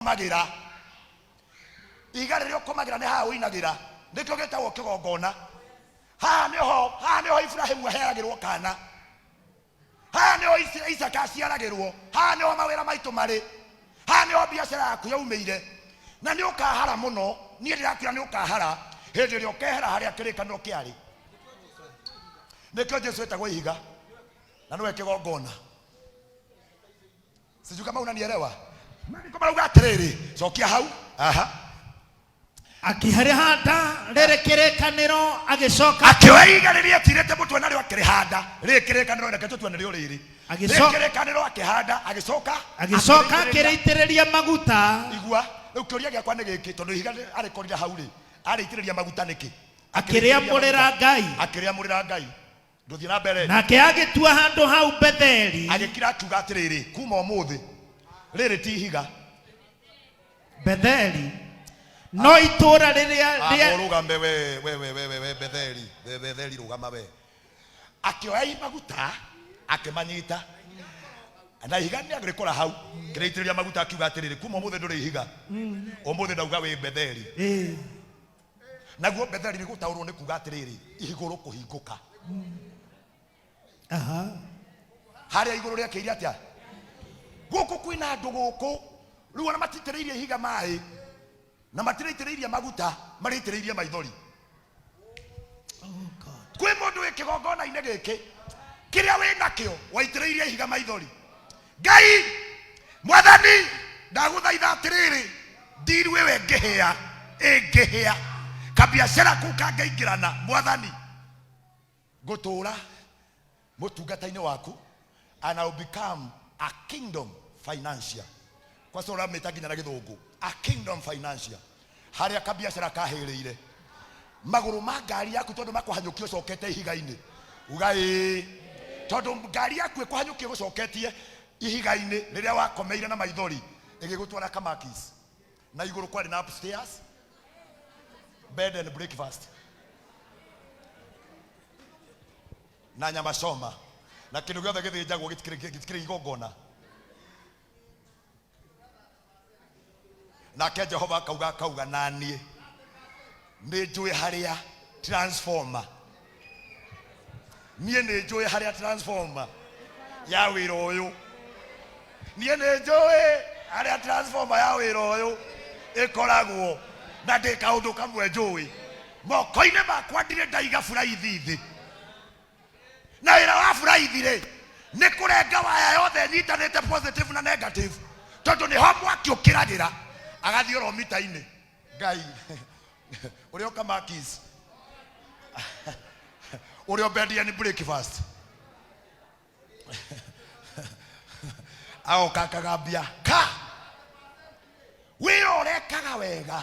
Ũkomagĩra. Ihiga rĩrĩa ũkomagĩra nĩ haha ũinagĩra, nĩkĩo gĩtagwo kĩgongona. Haha nĩho, haha nĩho Iburahimu aheagĩrwo kana. Haha nĩho Isaka aciaragĩrwo. Haha nĩho mawĩra maitũ marĩ. Haha nĩho biacara yaku yaumĩire. Na nĩ ũkahara mũno. Niĩ ndĩrakwĩra nĩ ũkahara hĩndĩ ĩrĩa ũkehera harĩa kĩrĩkanĩro kĩarĩ. Nĩkĩo Jesu etagwo ihiga na nĩwe kĩgongona. Sijui kama unanielewa. Maandĩko marauga atĩrĩrĩ, cokia hau. Aha. Akĩrĩhanda rĩrĩ kĩrĩkanĩro, agĩcoka Akĩoya ihiga rĩrĩa etirĩte mũtwe narĩo akĩrĩhanda rĩrĩ kĩrĩkanĩro. Reke tũtue nĩrĩo rĩrĩ. Rĩrĩ kĩrĩkanĩro, akĩhanda, agĩcoka agĩcoka akĩrĩitĩrĩria akĩrĩitĩrĩria maguta. Igua, rĩu kĩũria gĩakwa nĩ gĩkĩ, tondũ ihiga arĩkorire hau rĩ, arĩitĩrĩria maguta nĩkĩ? Akĩrĩamũrĩra Ngai. Akĩrĩamũrĩra Ngai. Ndũthiĩ na mbere. Nake agĩtua handũ hau Betheli. Agĩkira akiuga atĩrĩrĩ, kuma ũmũthĩ rĩrĩ ti ihiga. Betheli no itũũra rĩrĩa rĩa Ũrũgame we, we, we, we, we, we, Betheli, we Betheli, rũgama we. Akĩoya maguta akĩmanyita na ihiga nĩ agĩrĩkora hau, kĩrĩitĩrĩria maguta, akiuga atĩrĩrĩ, kuma ũmũthĩ ndũrĩ ihiga, ũmũthĩ ndauga wĩ Betheli. Naguo Betheli nĩ gũtaũrwo nĩ kuga atĩrĩrĩ, igũrũ kũhingũka. Harĩa igũrũ rĩakĩire atĩa? Gũkũ kwĩna andũ gũkũ rĩu ona matitĩrĩirie ihiga maĩ na matirĩitĩrĩirie maguta, marĩitĩrĩirie maithori. Oh God. Kwĩ mũndũ wĩ kĩgongona-inĩ gĩkĩ, kĩrĩa wĩ nakĩo waitĩrĩirie ihiga maithori. Ngai Mwathani, ndagũthaitha atĩrĩrĩ, ndiru ĩyo ĩngĩhĩa, ĩngĩhĩa, kabiacara kau kangĩingĩrana, Mwathani, ngũtũra mũtungata-inĩ waku and I will become a kingdom financier. Kwaca ũramĩta nginya na gĩthũngũ, a kingdom financier, harĩa kabiacara kahĩrĩire magũrũ ma ngari yaku tondũ makũhanyũkia ũcokete ihiga-inĩ. Uga ĩĩ, tondũ ngari yaku ĩkũhanyũkia ĩgũcoketie ihiga-inĩ rĩrĩa wakomeire na maithori, ĩgĩgũtwara Kamakis na igũrũ kwarĩ na upstairs bed and breakfast na nyama choma na kĩndũ gĩothe gĩthĩnjagwo gĩtikĩrĩ igongona. Nake Jehova akauga, naniĩ nĩ njũĩ harĩa transformer, niĩ nĩ njũĩ harĩa transformer ya wĩra ũyũ, niĩ nĩ njũĩ harĩa transformer ya wĩra ũyũ ĩkoragwo, na ndĩ kaũndũ kamwe njũĩ, moko-inĩ makwa ndirĩ ndaiga buraithi thĩ. Na wĩra wa buraithi rĩ, nĩ kũrenga waya yothe ĩnyitanĩte positive na negative, tondũ nĩho mwaki ũkĩragĩra agathiĩ oro mita-inĩ. Ngai ũrĩa ũkamakis, ũrĩa ũbendia nĩ breakfast, agoka akagambia ka wĩra ũrekaga wega,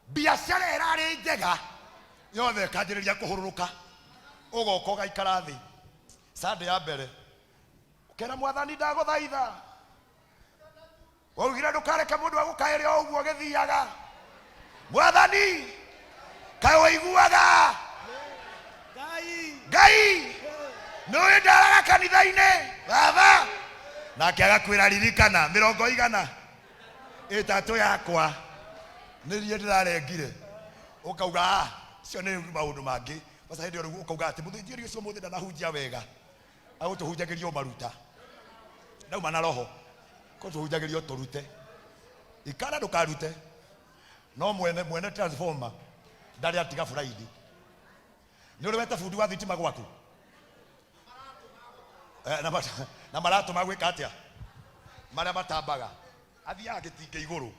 biacara ĩrarĩ njega yothe ĩkanjĩrĩria kũhũrũrũka. Ũgoka ũgaikara thĩ Sunday ya mbere, ũkera Mwathani, ndagũthaitha, waugire ndũkareke mũndũ agũkaĩre o ũguo gĩthiaga. Mwathani, kaĩ ũiguaga? Ngai, nĩũĩ ndaraga kanitha-inĩ, baba. Nake agakwĩra, ririkana mĩrongo igana ĩtatũ yakwa nĩ niĩ ndĩrarengire. Ũkauga, "Ah, cio nĩ maũndũ mangĩ." Sasa hĩndĩ ĩyo rĩu ũkauga atĩ mũthĩnjĩri ũcio mũthĩ ndanahunjia wega, agũtũhunjagĩria o maruta, ndauma na roho kũtũhunjagĩria o tũrute ikara ndũkarute. No mwene mwene transformer ndarĩ atiga buraithi. Nĩ ũrĩ weta bundi wa thitima gwaku? Na maratũma gwĩka atĩa? Marĩa matambaga athiaga gĩtingĩ igũrũ,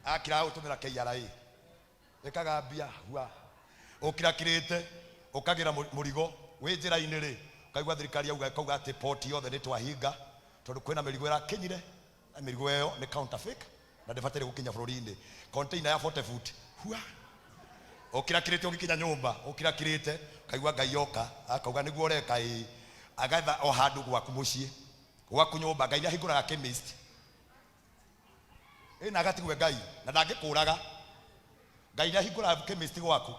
akira gũtũmĩra KRA ĩkagambia hua, ũkirakirĩte ũkagĩra mũrigo wĩ njĩra-inĩ rĩ, ũkaigua thirikari yauga, ĩkauga atĩ port yothe nĩ twahinga tondũ kwĩna mĩrigo ĩrakinyire, na mĩrigo ĩyo nĩ counterfeit na ndĩbataire gũkinya bũrũri-inĩ, container ya 40 foot hua. Ũkirakirĩte ũgĩkinya nyũmba ũkirakirĩte, ũkaigua Ngai oka akauga, nĩguo ũreka ĩĩ, agetha o handũ gwaku mũciĩ, gwaku nyũmba. Ngai nĩ ahingũraga chemist ĩna agatigwe Ngai na ndangĩkũraga. Ngai nĩ ahingũraga chemist gwaku,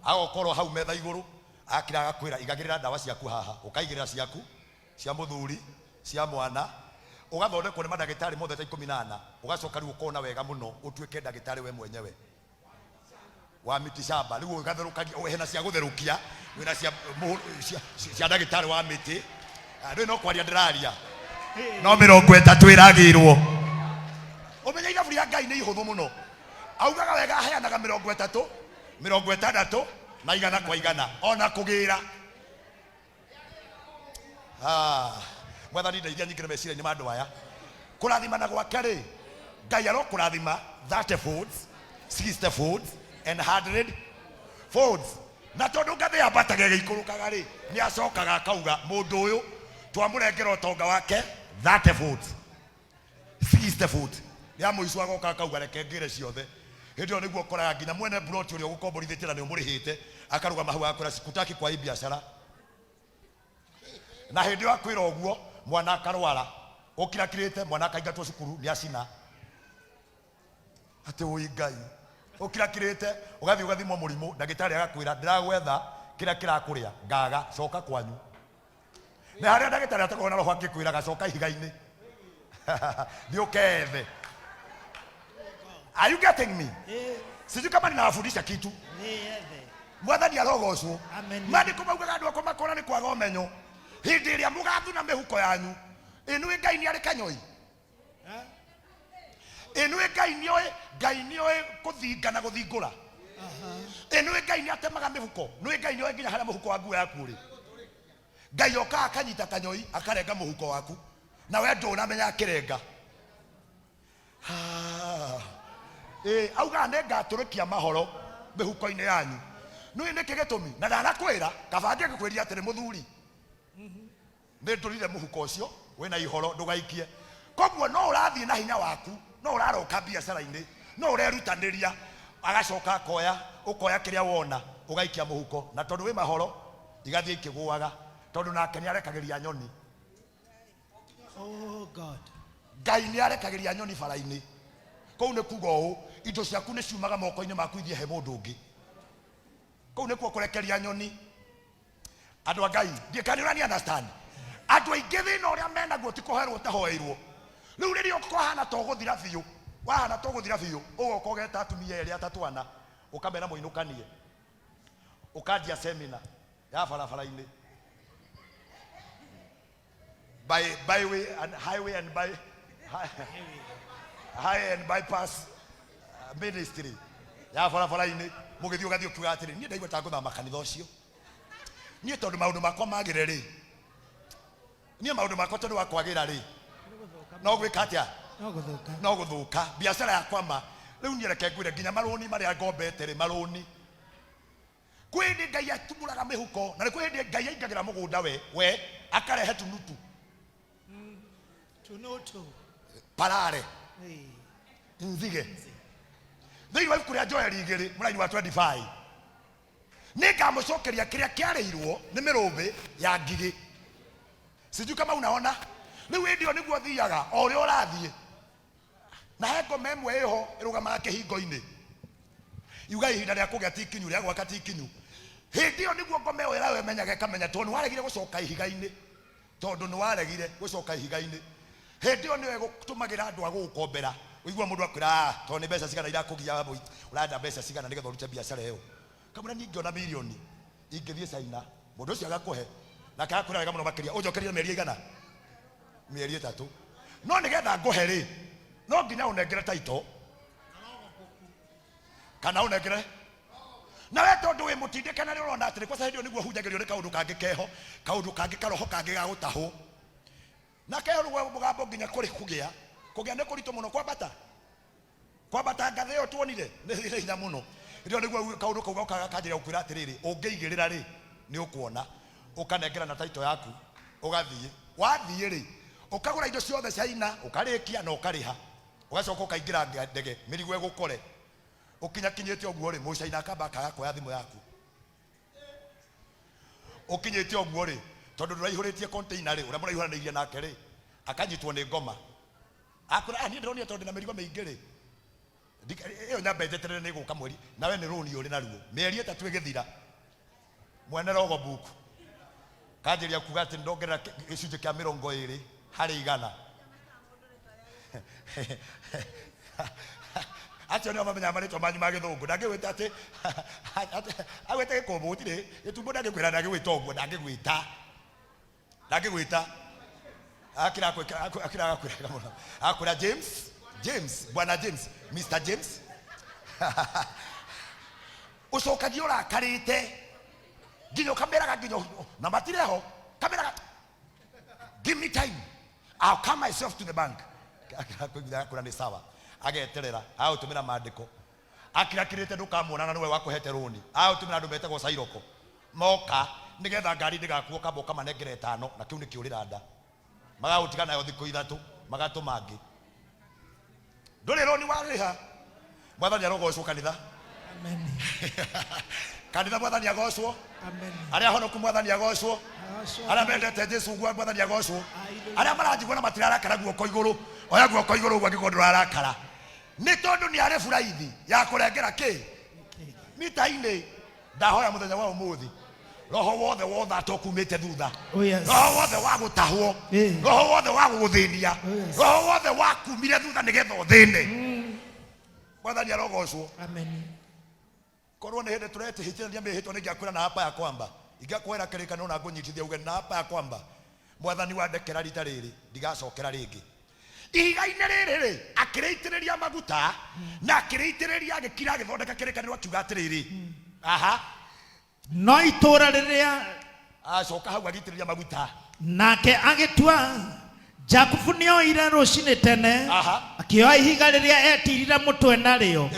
agokorwo hau metha igũrũ, akira agakwĩra, igagĩrĩra ndawa ciaku haha, ũkaigĩrĩra ciaku, cia mũthuri, cia mwana. Ũgathondekwo nĩ mandagĩtarĩ mothe ta 14, ũgacoka rĩu ũkona wega mũno ũtuĩke ndagĩtarĩ we mwenyewe wa miti shamba. Rĩu ũgatherũkagia, hena cia gũtherũkia, wĩna cia cia ndagĩtarĩ wa mĩtĩ. Ah, rĩu no kwaria ndĩraria no 30 ĩragĩrwo. Ũmenye ithabu rĩa Ngai nĩ ihũthũ mũno. Augaga wega, aheanaga 30, 60 na 100 kwa 100 ona kũgĩra. Ah, Mwathani ndeithia nyingĩre meciria-inĩ ma andũ aya. Kũrathimana gwake rĩ, Ngai arokũrathima 30 folds, 60 folds and 100 folds. Na tondũ ngathĩ yambataga ĩgĩikũrũkaga rĩ, nĩ acokaga akauga mũndũ ũyũ twamũrengera ũtonga wake 30 folds, 60 folds. Rĩa mũico agoka akauga reke ngĩre ciothe. Hĩndĩ ĩyo nĩguo ũkoraga nginya mwene mburoti ũrĩa ũgũkomborithĩtie na nĩ ũmũrĩhĩte akarũgama hau agakwĩra sikutaki kwa hii biashara. Na hĩndĩ ĩyo akwĩra ũguo, mwana akarwara, ũkirakirĩte, mwana akaingatwo cukuru nĩ acina. Atĩ ũi Ngai, ũkirakirĩte, ũgathiĩ ũgathimwo mũrimũ, ndagĩtarĩ agakwĩra ndĩragwetha kĩrĩa kĩrakũrĩa, ngaga, coka kwanyu. Nĩ harĩa ndagĩtarĩ atakorwo na roho angĩkwĩraga coka ihiga-inĩ, thiĩ ũkethe. Are you getting me? Sijui kama ninawafundisha kitu. Mwathani arogocwo. Amen. Maandĩko maugaga andũ akwa makona nĩ kwaga ũmenyo. Hĩndĩ ĩrĩa mũgathuna mĩhuko yanyu, ĩnũĩ Ngai nĩ arĩ kanyoi? Ĩnũĩ Ngai nĩoĩ? Ngai nĩoĩ kũthinga na gũthingũra? Ĩnũĩ Ngai nĩ atemaga mĩhuko? Nũĩ Ngai nĩoĩ nginya harĩa mũhuko wa nguo yaku ũrĩ? Ngai okaga akanyita kanyoi akarenga mũhuko waku, na we ndũnamenya akĩrenga. Ĩ augaga nĩ ngatũrĩkia mahoro mĩhuko-inĩ yanyu. Nũĩ nĩkĩ gĩtũmi? Na ndanakwĩra kaba angĩgĩkwĩria atĩrĩ, mũthuri, nĩ ndũrire mũhuko ũcio wĩna ihoro, ndũgaikie. Koguo no ũrathiĩ na hinya waku, no ũraroka biacara-inĩ, no ũrerutanĩria, agacoka akoya, ũkoya kĩrĩa wona ũgaikia mũhuko, na tondũ wĩ mahoro igathiĩ ikĩgũaga, tondũ nake nĩ arekagĩria nyoni. Oh God. Ngai nĩ arekagĩria nyoni bara-inĩ. Kũu nĩ kuga ũũ, indo ciaku nĩ ciumaga moko-inĩ maku ithiĩ he mũndũ ũngĩ. Kũu nĩkuo kũrekeria nyoni. Andũ a Ngai, ndiĩ kana ũrani understand. Andũ aingĩ thĩna ũrĩa menaguo ti kũhoerwo ũtahoeirwo. Rĩu rĩrĩa ũkũhana ta ũgũthira biũ, wahana ta ũgũthira biũ, ũgoka ũgeta atumia erĩ atatũ ana, ũkamera mũinũkanie, ũkanjia semina ya barabara-inĩ, by byway and highway and by high and bypass ministry ya barabara-inĩ. Mũgĩthiĩ ũgathiĩ ũkiuga atĩrĩ, niĩ ndaigua ta ngũthama kanitha ũcio, niĩ tondũ maũndũ makwa magĩre rĩ, niĩ maũndũ makwa tondũ wa kwagĩra rĩ, no gwĩka atĩa? No gũthũka. No gũthũka biacara yakwa ma. Rĩu niĩ reke ngwĩre, nginya marũni marĩa ngombete rĩ, marũni, kwĩ hĩndĩ Ngai atumũraga mĩhuko, na nĩ kwĩ hĩndĩ Ngai aingagĩra mũgũnda we akarehe tunutu. Tunutu. Parare. Nzige. Thĩinĩ wa ibuku rĩa Joeli 2 mũraini wa 25, nĩ ngamũcokeria kĩrĩa kĩarĩirwo nĩ mĩrũmbĩ ya ngigĩ. Sijui kama unaona. Rĩu hĩndĩ ĩyo nĩguo thiaga o ũrĩa ũrathiĩ, na he ngoma ĩmwe ĩho ĩrũgamaga kĩhingo-inĩ, yuga ihinda rĩa kũgĩa ti ikinyu, rĩa gwaka ti ikinyu. Hĩndĩ ĩyo nĩguo ngoma ĩyo ĩrayo ĩmenyaga, ĩkamenya tondũ nĩ waregire gũcoka ihiga-inĩ, tondũ nĩ waregire gũcoka ihiga-inĩ. Hĩndĩ ĩyo nĩyo ĩgũtũmagĩra andũ a gũgũkombera. Ũigua mũndũ akwĩra, ah, tondũ nĩ mbeca cigana irakũgia, ũrenda mbeca cigana nĩgetha ũrute biacara ĩyo? Kamũra niĩ ingĩona mirioni ingĩthiĩ China. Mũndũ ũcio agakũhe, nake agakwĩra wega mũno makĩria, ũnjokerie mĩeri ĩigana? Mĩeri 3. No nĩgetha ngũhe rĩ, no nginya ũnengere title kana ũnengere na we, tondũ wĩ mũtindĩke na nĩ ũrona atĩrĩ, kwaca hĩndĩ ĩyo nĩguo hunjagĩrio nĩ kaũndũ kangĩ keho, kaũndũ kangĩ, karoho kangĩ ga gũtahwo na keho rĩu mũgambo nginya kũrĩ kũgĩa kũgĩa nĩ kũritũ mũno, kwambata kwambata ngathĩ ĩyo tuonire nĩ hinya mũno. Hĩndĩ ĩyo nĩguo kaũndũ kau gokaga kanjĩra gũkwĩra atĩrĩrĩ, ũngĩigĩrĩra rĩ, nĩ ũkuona. Ũkanengera na title yaku, ũgathiĩ. Wathiĩ rĩ, ũkagũra indo ciothe China, ũkarĩkia na ũkarĩha, ũgacoka ũkaingĩra ndege, mĩrigo ĩgũkore. Ũkinyakinyĩte ũguo rĩ, mũcaina akamba akaga kuoya thimũ yaku. Ũkinyĩte ũguo rĩ, tondũ ndũraihũrĩtie container rĩ, ũrĩa mũraihũranĩirie nake rĩ, akanyitwo nĩ ngoma. Akwĩra, ah, niĩ ndĩronire tondũ ndĩna mĩrigo mĩingĩ rĩ, ĩyo nyambe njeterere nĩ ĩgũka mweri, nawe nĩ rũni ũrĩ naruo. Mĩeri 3 ĩgĩthira, mwene rogo book kanjĩria kuga atĩ ndongerera gĩcunjĩ kĩa 20 harĩ igana. Acio nĩo mamenyaga marĩtwa manyu ma gĩthũngũ. Ndangĩgwĩta atĩ agwĩte gĩkũmbũ, gũtirĩ gĩtumbo, ndangĩkwĩra, ndangĩgwĩta ũguo, ndangĩgwĩta, ndangĩgwĩta. Akira akira agakwĩra mũno, akwĩra James, James, bwana James, Mr James. Ũcokagia ũrakarĩte nginya ũkameraga nginya na matirĩ ho, kameraga, "Give me time, I'll come myself to the bank." Akwĩra nĩ sawa, ageterera agũtũmĩra maandĩko akirakirĩte, ndũkamuona na nĩwe wakũhete rũni. Agũtũmĩra andũ metagwo cairoko moka nĩgetha ngari ndĩgakuo, kamba ũkamanengera ĩtano na kĩu nĩ kĩũrĩra nda, magagũtiga nayo thikũ 3, magatũma angĩ. Ndũrĩ rũni warĩha. Mwathani arogocwo kanitha. Amen. Kanitha, mwathani agocwo. Amen. Arĩa honoku, mwathani agocwo. Agocwo. Arĩa mendete Jesu ũguo, mwathani agocwo. Hallelujah. Arĩa maranjigua na matirarakara, guoko igũrũ, oya guoko igũrũ ũguo angĩkorwo ndũrarakara nĩ tondũ nĩ arĩ buraithi ya kũrengera kĩ mita-inĩ. Ndahoya mũthenya wa ũmũthĩ roho wothe wotha kumĩte thutha, Oh, yes. roho wothe wa gũtahwo, roho wothe wa gũgũthĩnia, Oh, yes. roho wothe wa kumire thutha nĩgetha ũthĩne, mwathani arogocwo. Amen. Korwo nĩ hĩndĩ tũretĩhĩtithania mĩhĩtwa, nĩ ingĩakwĩra na hapa ya kwamba ingĩakwĩra kĩrĩkanĩro na ngũnyitithia uge na hapa ya kwamba mwathani wandekera rita rĩrĩ, ndigacokera rĩngĩ. Ihiga-inĩ rĩrĩ rĩ akĩrĩitĩrĩria maguta na akĩrĩitĩrĩria, agĩkira, agĩthondeka kĩrĩkanĩro, akiuga atĩrĩrĩ, aha. No itũũra rĩrĩa Acoka hau agĩitĩrĩria maguta. Nake agĩtua Jakubu nĩoire rũcinĩ tene, akĩoya ihiga rĩrĩa etirire mũtwe narĩo,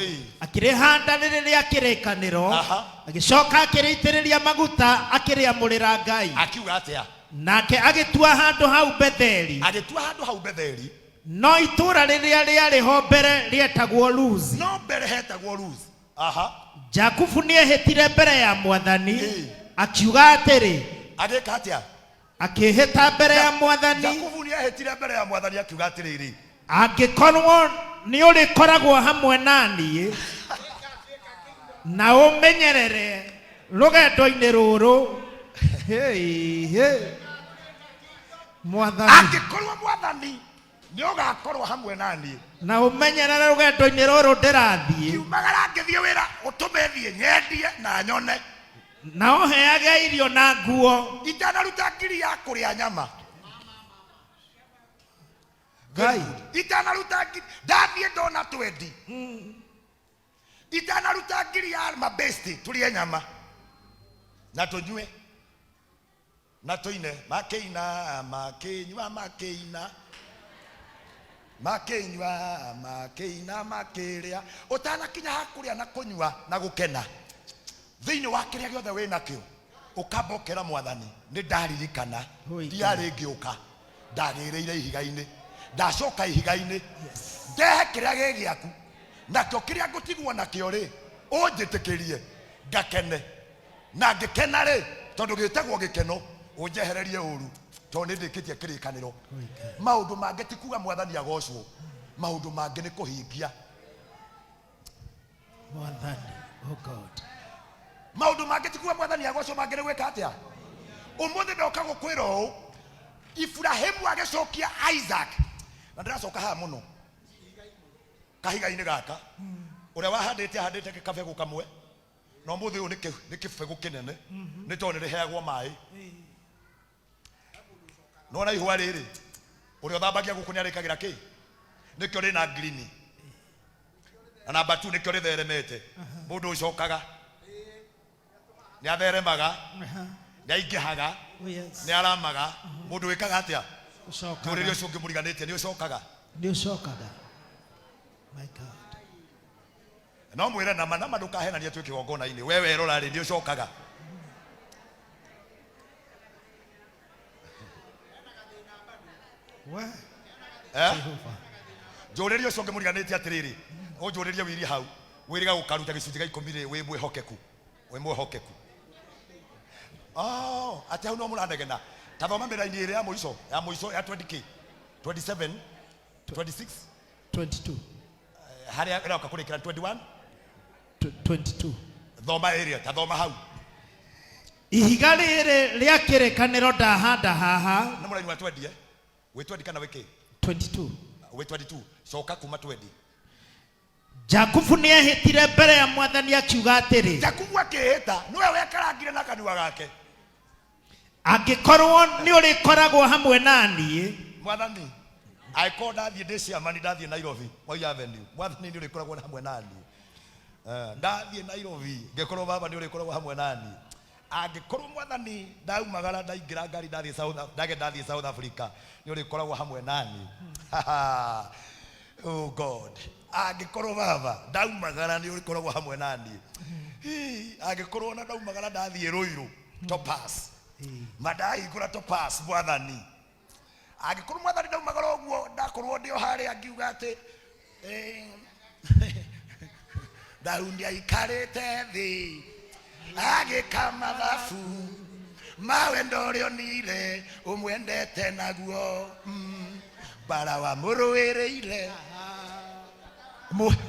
akĩrĩhanda rĩrĩ rĩa kĩrĩkanĩro, agĩcoka akĩrĩitĩrĩria maguta, akĩrĩamũrĩra Ngai. Akiuga atĩa? Nake agĩtua handũ hau Betheli. Agĩtua handũ hau Betheli. No itũũra rĩrĩa rĩarĩ ho mbere rĩetagwo Luzi. No mbere hetagwo Luzi, aha. Jakubu nĩehĩtire mbere ya mwathani, akiuga atĩrĩ, Agĩka atĩa? Akĩĩhĩta mbere ya mwathani. Jakubu nĩehĩtire mbere ya mwathani, akiuga atĩrĩrĩ, "Angĩkorwo nĩ ũrĩkoragwo hamwe na niĩ na ũmenyerere rũgendo-inĩ rũrũ." Hey, hey. Mwathani. Angĩkorwo mwathani nĩ ũgakorwo hamwe na niĩ na ũmenyerere rũgendo-inĩ rũrũ ndĩrathiĩ, ngiumagara ngĩthiĩ wĩra, ũtũme thiĩ nyendie na nyone, na ũheage irio na nguo, itanaruta ngiri ya kũrĩa nyama, Ngai. Itanaruta ngiri ndathiĩ ndona twendi, itanaruta ngiri ya mabesti tũrĩe nyama na tũnyue na tũine, makĩina, makĩnyua, makĩina, makĩnyua, makĩina, makĩrĩa, ũtanakinya hakũrĩa na kũnyua na gũkena thĩinĩ wa kĩrĩa gĩothe wĩ nakĩo, ũkamba ũkera mwathani, nĩ ndaririkana Oi. ndiarĩ ngĩũka, ndagĩrĩire ihiga-inĩ, ndacoka ihiga-inĩ, ndehe kĩrĩa gĩ gĩaku, nakĩo kĩrĩa ngũtigwo nakĩo rĩ, ũnjĩtĩkĩrie ngakene, na ngĩkena rĩ, tondũ gĩtagwo gĩkeno, ũnjehererie ũru, tondũ nĩ ndĩkĩtie kĩrĩkanĩro. Maũndũ mangĩ ti kuga mwathani agocwo, maũndũ mangĩ nĩ kũhingia. Mwathani, oh God. Maũndũ mangĩ ti kuga mwathani agocwo, mangĩ nĩ gwĩka atĩa? Ũmũthĩ ndoka gũkwĩra ũũ, Iburahĩmu agĩcokia Isaac, na ndĩracoka haha mũno kahiga-inĩ gaka ũrĩa wahandĩte, ahandĩte kabegũ kamwe, na ũmũthĩ ũyũ nĩ kĩbegũ kĩnene, nĩ tondũ nĩ rĩheagwo maĩ. Nona ihũa rĩrĩ, ũrĩa ũthambagia gũkũ nĩ arĩkagĩra kĩ, nĩkĩo rĩna green, na namba 2 nĩkĩo rĩtheremete. Mũndũ ũcokaga nĩ atheremaga, nĩ aingĩhaga, Oh, yes. nĩ aramaga. Mũndũ wĩkaga atĩa? Ũcokaga. Mũrĩre ũcio ũngĩ mũriganĩtie nĩ ũcokaga. Nĩ ũcokaga, my God. No mwĩre nama nama, ndũkahenania twĩ kĩgongona-inĩ, we werora rĩ, nĩ ũcokaga. We. Eh? Jehova. Njũrĩrie ũcio ũngĩ mũriganĩtie atĩrĩrĩ, ũnjũrĩrie wĩirie hau wĩrĩga gũkaruta gĩcunjĩ gĩa 10 rĩ, wĩ mwĩhokeku, wĩ mwĩhokeku? Oh, atĩ hau no mũranegena. Ta thoma mĩraini ĩrĩa ya mũico, ya mũico ya 20k 27 26. 22. Harĩa ĩroka kũrĩkĩra 21. 22. Thoma ĩrĩa, ta thoma hau. "Ihiga rĩrĩ rĩa kĩrĩkanĩro ndahanda haha." Nĩ mũraini wa 20, eh? Wĩ 20 kana wĩ kĩ? 22. Wĩ 22 coka kuma 20. Jakubu nĩ ehĩtire mbere ya Mwathani akiuga atĩrĩ, Jakubu akĩhĩta, nĩwe wekarangire na kanua gake. Angĩkorwo nĩ ũrĩkoragwo hamwe na niĩ, Mwathani, angĩkorwo ndathiĩ ndĩ ciamani, ndathiĩ Nairobi, Moi Avenue, Mwathani nĩ ũrĩkoragwo hamwe na niĩ. Ndathiĩ Nairobi, ngĩkorwo baba nĩ ũrĩkoragwo hamwe na niĩ. Angĩkorwo Mwathani ndaumagara ndaingĩra ngari ndathiĩ South, ndage ndathiĩ South Africa, nĩ ũrĩkoragwo hamwe na niĩ. Oh God. Angĩkorwo baba ndaumagara nĩ ũrĩkoragwo hamwe na niĩ. Hii, angĩkorwo na ndaumagara ndathiĩ Ruiru, Topaz. Mandahingũra Topaz Mwathani. Angĩkorwo Mwathani ndaumagara ũguo ndakorwo ndĩ o harĩa ngiuga atĩ Daudi aikarĩte thĩ agĩka mathabu ma wendo ũrĩa onire ũmwendete naguo, bara wamũrũĩrĩire,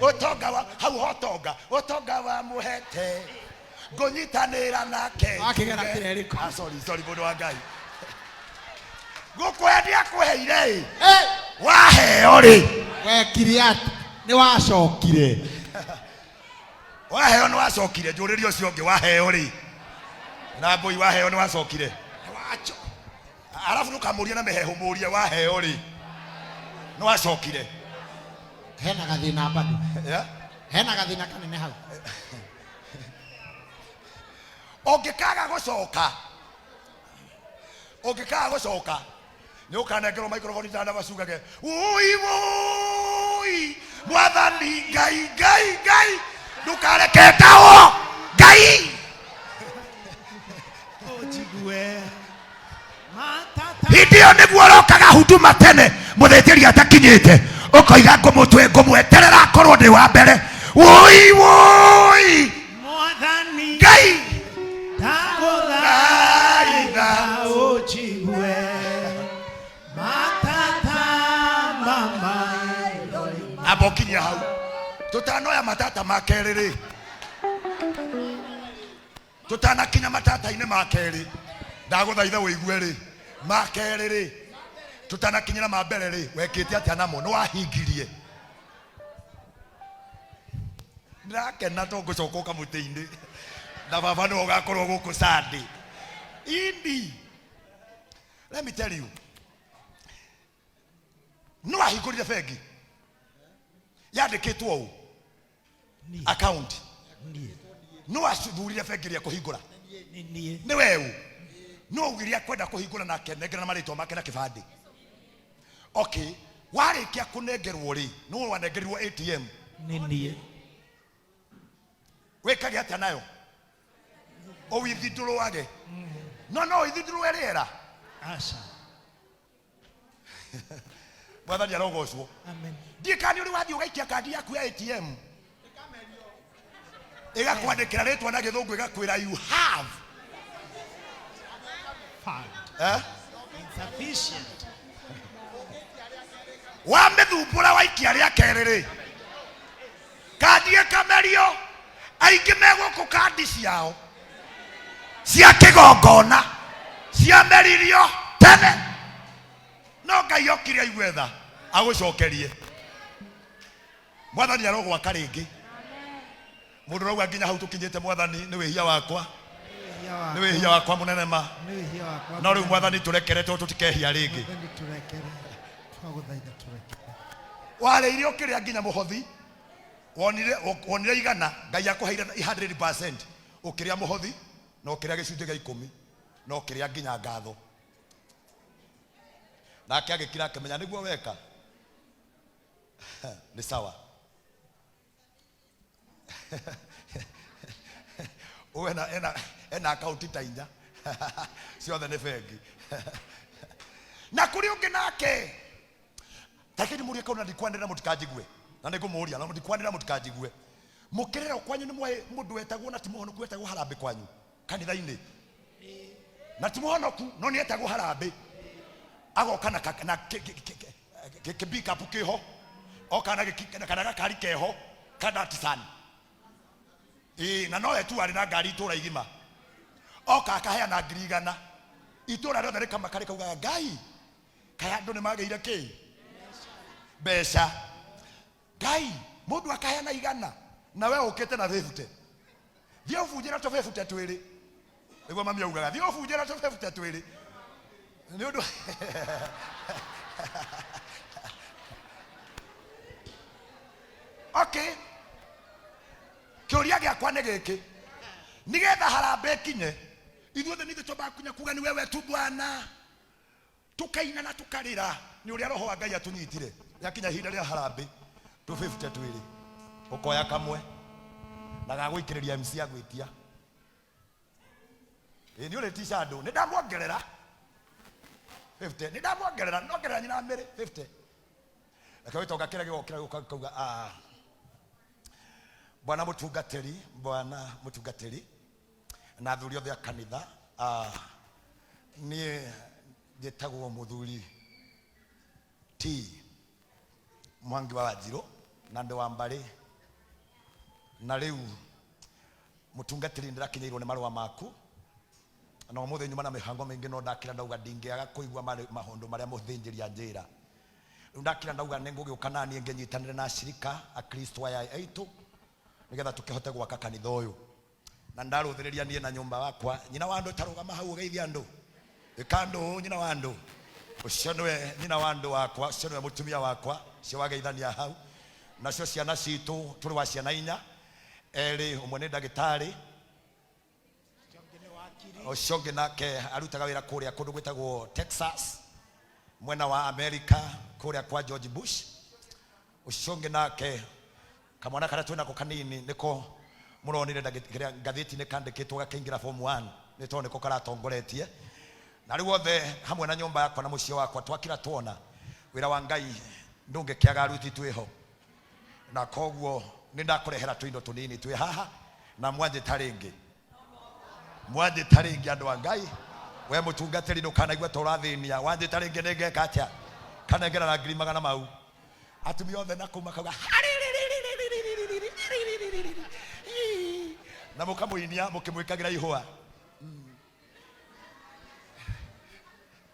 ũtonga wa hau hotonga ũtonga wamũhete ngũnyitanĩra nake. Wakĩgera kĩrĩa ĩrĩkũ? Ah, sorry, sorry, mũndũ wa Ngai gũkũhe ndiakũheire ĩ. Waheo rĩ? Wekire atĩ nĩ wacokire. Waheo nĩ wacokire? Njũrĩrie ũcio ũngĩ, waheo rĩ? Na mbũi, waheo nĩ wacokire? Wacho. Arabu ndũkamũrie na mĩheehũ, mũrie waheo rĩ, nĩ wacokire? Hena gathĩna bado. Yeah? Hena gathĩna kanene hau. Ũngĩkaga gũcoka, ũngĩkaga gũcoka, nĩ ũkanengerwo microphone tana macugage wui wui, Mwathani Ngai, Ngai, Ngai, ndũkareke ndawo Ngai. Ũnjigue matata. Hĩndĩ ĩyo nĩguo ũrokaga huduma tene mũthĩnjĩri atakinyĩte, ũkoiga ngũmũtwe ngũmweterera akorwo ndĩ wa mbere, wui wui. Mwathani Ngai, ndagũthaitha ũnjigue matata mama. Amba ũkinyia hau tũtanoya matata ma kerĩ rĩ, tũtanakinya matata-inĩ ma kerĩ, ndagũthaitha ũigue rĩ, ma kerĩ rĩ, tũtanakinyĩra ma mbere rĩ, wekĩte atĩa namo? Nĩ wahingirie? Ndĩrakena to ngũcoka ũkamũtĩ-inĩ na baba nĩwe ũgakorwo gũkũ Sunday. Indi let me tell you, nĩ wahingũrire bengi yandĩkĩtwo ũũ account? Niĩ. Nĩ wathurire bengi ĩrĩa kũhingũra? Nĩ niĩ. Nĩ weũ no ugire akwenda kũhingũra na akenengera marĩtwa make na kĩbandĩ. Okay, warĩkia kũnengerwo rĩ, nĩ wanengerirwo ATM? Nĩ niĩ. Wĩkage atĩa nayo? Ũwithindũrũage? No ũithindũrũe rĩera? Aca. Mwathani arogocwo. Amen. Ndiĩ kana nĩ ũrĩ wathiĩ ũgaikia kandi yaku ya ATM, ĩgakwandĩkĩra rĩtwa na gĩthũngũ, ĩgakwĩra you have Fund eh? insufficient. Wamĩthumbũra waikia rĩa kerĩ rĩ, kandi ĩkamerio. Aingĩ me gũkũ kandi ciao cia kĩgongona ciameririo tene, no Ngai okire aigue tha agũcokerie. Mwathani arogwaka rĩngĩ. Mũndũ ũrauga nginya hau tũkinyĩte, Mwathani, nĩ wĩhia wakwa, nĩ wĩhia wakwa mũnene ma. Nĩ wĩhia wakwa. No rĩu Mwathani tũrekere tondũ tũtikehia rĩngĩ. Mwathani tũrekere, twagũthaitha tũrekere. Warĩire ũkĩrĩa nginya mũhothi, wonire wonire 100, Ngai akũheire 100%, ũkĩrĩa mũhothi na ũkĩrĩa gĩcunjĩ gĩa 10 na ũkĩrĩa nginya ngatho. Nake agĩkira akĩmenya nĩguo weka nĩ sawa. Ũyũ ena akaunti ta inya, ciothe nĩ bengi. Na kũrĩ ũngĩ nake take ndĩmũrie kau na ndikwanĩrĩra mũtikanjigue, na nĩngũmũria na ndikwanĩrĩra mũtikanjigue. Mũkĩrerwo kwanyu nĩ mwaĩ mũndũ wetagwo na ti mũhonoku wetagwo harambĩ kwanyu kanitha-inĩ, na ti mũhonoku no nĩ etagwo harambĩ, agoka na na kĩbikapu kĩho, oka na kana gakari keho ka Datsun, ĩĩ, na nowe tu arĩ na ngari itũra igima, oka akaheana 100,000, itũra rĩothe rĩkamaka rĩkaugaga, Ngai, kaya andũ nĩ magĩire kĩ? Mbeca. Ngai, mũndũ akaheana igana na we ũkĩte na 50. Thiĩ ũbunjĩre tũ 50 twĩrĩ. Nĩguo mami augaga, thiĩ ũbunjĩre tũ 50 twĩrĩ. Nĩ ũndũ Okay. Kĩũria gĩakwa nĩ gĩkĩ. Nĩgetha harambee ĩkinye, ithuothe nĩ ithuĩ twambaga kunya kuga nĩ wewe tu Bwana. Tukaina na tukarĩra nĩ ũrĩa roho wa Ngai atũnyitire. Rĩakinya ihinda rĩa harambee, 250 twĩrĩ. Ũkoya kamwe na gagũikĩrĩria MC agwĩtia. Ĩ nĩ ũrĩtica andũ, nĩ ndamwongerera 50, nĩ ndamwongerera, nongerera nyina mĩrĩ 50. Reke gĩtonga kĩrĩa gĩgokĩra gĩgoka gĩkauga, ah, bwana mũtungatĩri, bwana mũtungatĩri na athuri othe a kanitha, ah, niĩ njĩtagwo mũthuri T Mwangi wa Wanjirũ na ndĩ wa mbarĩ, na rĩu mũtungatĩri ndĩrakinyĩirwo nĩ marũa maku na ũmũthĩ nyuma na mĩhango mĩingĩ, no ndakĩra ndauga ndingĩaga kũigua maũndũ marĩa mũthĩnjĩri anjĩra. Rĩu ndakĩra ndauga nĩ ngũgĩũka naniĩ ngĩnyitanĩre na acirika akristo aya aitũ nĩgetha tũkĩhote gwaka kanitha ũyũ. Na ndarũthĩrĩria niĩ na nyũmba wakwa, nyina wa andũ tarũgama hau ũgeithie andũ, ĩka andũ ũũ nyina wa andũ, ũcio nĩwe nyina wa andũ wakwa, ũcio nĩwe mũtumia wakwa, ũcio wageithania hau. Nacio ciana citũ tũrĩ wa ciana inya, erĩ, ũmwe nĩ ndagĩtarĩ, ũcio ũngĩ nake arutaga wĩra kũrĩa kũndũ gwĩtagwo Texas, mwena wa America, kũrĩa kwa George Bush. Ũcio ũngĩ nake kamwana karĩa twĩnako kanini nĩko mũronire ngathĩti-inĩ kandĩkĩtwo gakĩingĩra form 1, nĩ tondũ nĩko karatongoretie. Na rĩu othe hamwe na nyũmba yakwa na mũciĩ wakwa twakira tuona wĩra wa Ngai ndũngĩkĩaga aruti twĩho, na koguo nĩ ndakũrehera tũindo tũnini twĩ haha, na mwanjĩta rĩngĩ, mwanjĩta rĩngĩ andũ a Ngai, we mũtungatĩri ndũkanaigua ta ũrathĩnia, wanjĩta rĩngĩ nĩ ngeka atĩa, kanengera na ngiri magana mau. Atumia othe na kũu makauga na mũkamũinia mũkĩmwĩkagĩra ihũa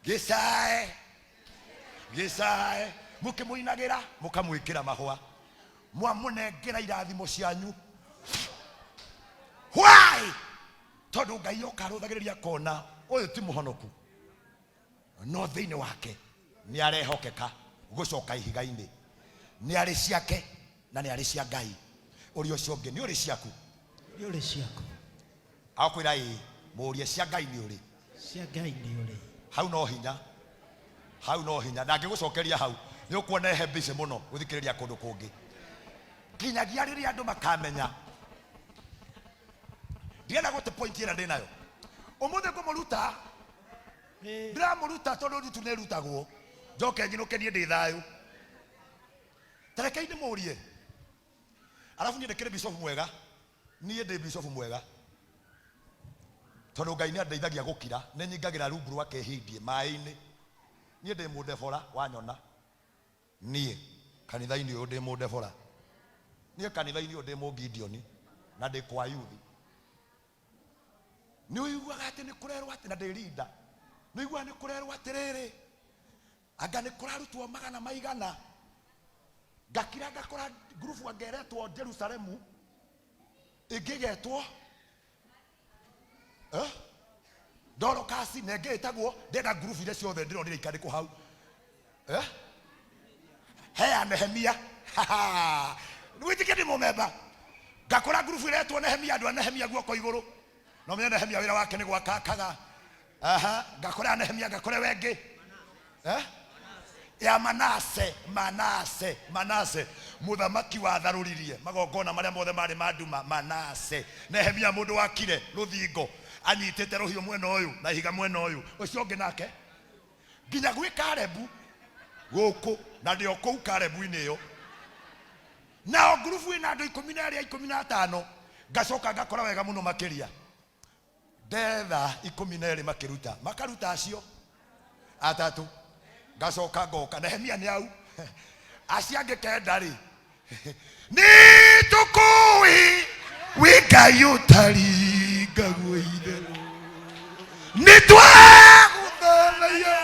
gĩcae gĩcae, mũkĩmũinagĩra mũkamwĩkĩra mahũa, mwamũnengera irathimo cianyu. Why? Tondũ Ngai oka arũthagĩrĩria akona ũyũ ti mũhonoku, no thĩinĩ wake nĩ arehokeka gũcoka ihiga-inĩ, nĩ arĩ ciake na nĩ arĩ cia Ngai. Ũrĩa ũcio ũngĩ nĩ ũrĩ ciaku, Nĩ ũrĩ ciaku. Akwĩra ĩĩ, mũrie cia Ngai nĩ ũrĩ. Cia Ngai nĩ ũrĩ. Hau no hinya, hau no hinya, ndangĩgũcokeria hau, nĩ ũkuona ehe busy mũno gũthikĩrĩria kũndũ kũngĩ, nginyagia rĩrĩa andũ makamenya. Ndirenda gũte point ĩrĩa ndĩ nayo ũmũthĩ, ngũmũruta, ndĩramũruta tondũ rutu nĩ ĩrutagwo, njoke nyinũke niĩ ndĩ thayũ. Tarekei ndĩmũrie, arabu niĩ ndĩkĩrĩ bishop mwega, niĩ ndĩ bishop mwega tondũ Ngai nĩ andeithagia gũkira, nĩ nyingagĩra rungu rwa kĩhindie maĩ-inĩ. Niĩ ndĩ mũndebora, wanyona niĩ kanitha-inĩ ũyũ ndĩ mũndebora, niĩ kanitha-inĩ ũyũ ndĩ mũngidioni na ndĩ kwa yuthi. Nĩ ũiguaga atĩ nĩ kũrerwo atĩ, na ndĩ rinda, nĩ ũiguaga nĩ kũrerwo atĩrĩrĩ, anga nĩ kũrarutwo magana maigana, ngakira ngakora ngurubu anga ĩretwo Jerusalemu, ĩngĩ ĩgetwo Dorokasi, na ĩngĩ ĩtagwo, ndenda ngurubu iria ciothe ndĩronire ikandĩkwo hau, heya Nehemia. Wĩtĩkie ndĩ mũmemba, ngakora ngurubu ĩretwo Nehemia, andũ a Nehemia guoko igũrũ, no menye Nehemia wĩra wake nĩ gwaka akaga. Aha, ngakora Nehemia, ngakora wengĩ ya Manase, Manase, Manase mũthamaki watharũririe magongona marĩa mothe marĩ ma nduma. Manase, Nehemia mũndũ wakire rũthingo anyitĩte rũhiũ mwena ũyũ na ihiga mwena ũyũ, ũcio ũngĩ nake nginya gwĩ Karebu gũkũ, na ndĩ o kũu Karebu-inĩ ĩyo, nao ngurubu ĩna andũ 12, 15. Ngacoka ngakora wega mũno makĩria ndetha 12 makĩruta, makaruta acio atatũ, ngacoka ngoka Nehemia nĩ au acio angĩ kenda rĩ, nĩ tũkũĩ wĩ Ngai ũtaringagwo itherũ, nĩ twagũthathaiya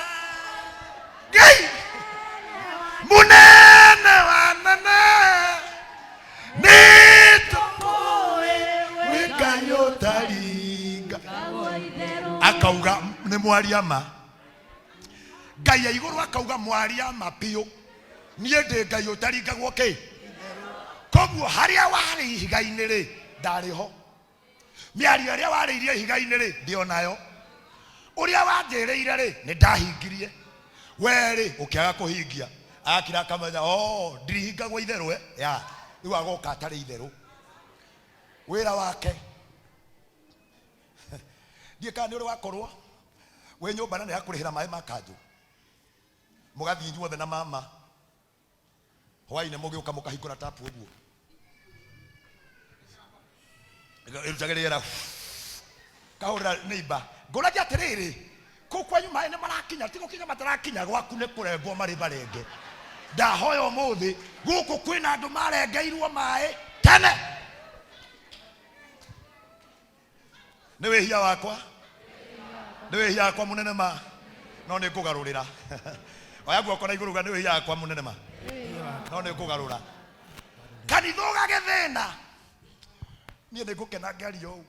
Ngai mũnene. Akauga nĩ mwaria ma. Ngai ya igũrũ akauga mwaria ma biũ. Niĩ ndĩ Ngai ũtaringagwo kĩ. Koguo harĩa warĩ ihiga-inĩ rĩ, ndarĩ ho. Mĩario ĩrĩa warĩirie ihiga-inĩ rĩ, ndĩ o nayo. Ũrĩa wanjĩrĩire rĩ, nĩ ndahingirie. We rĩ, ũkĩaga kũhingia. Agakira akamenya, oh, ndirihingagwo itherũ eh? Ya, rĩu agoka atarĩ itherũ. Wĩra wake. Ndiĩ kana nĩ ũrĩ wakorwo wĩ nyũmba na nĩ yakũrĩhĩra maĩ ma kanjũ. Mũgathiĩ inyuothe na mama. Hwainĩ mũgĩũka mũkahingũra tapu ũguo. Ĩrutage rĩera. Kahũrĩra neighbor. Ngũragia atĩrĩrĩ, kũu kwanyu maĩ nĩ marakinya, ti gũkinya matarakinya, gwaku nĩ kũrengwo marĩ marenge. Ndahoya ũmũthĩ, gũkũ kwĩna andũ marengeirwo maĩ tene. Nĩ wĩhia wakwa, nĩ wĩhia wakwa mũnene ma, no nĩ ngũgarũrĩra. Oya guoko na igũrũ uga nĩ wĩhia wakwa mũnene ma, no nĩ ngũgarũra. Kanitha ũgagĩthĩna, niĩ nĩ ngũkena ngĩaria ũũ.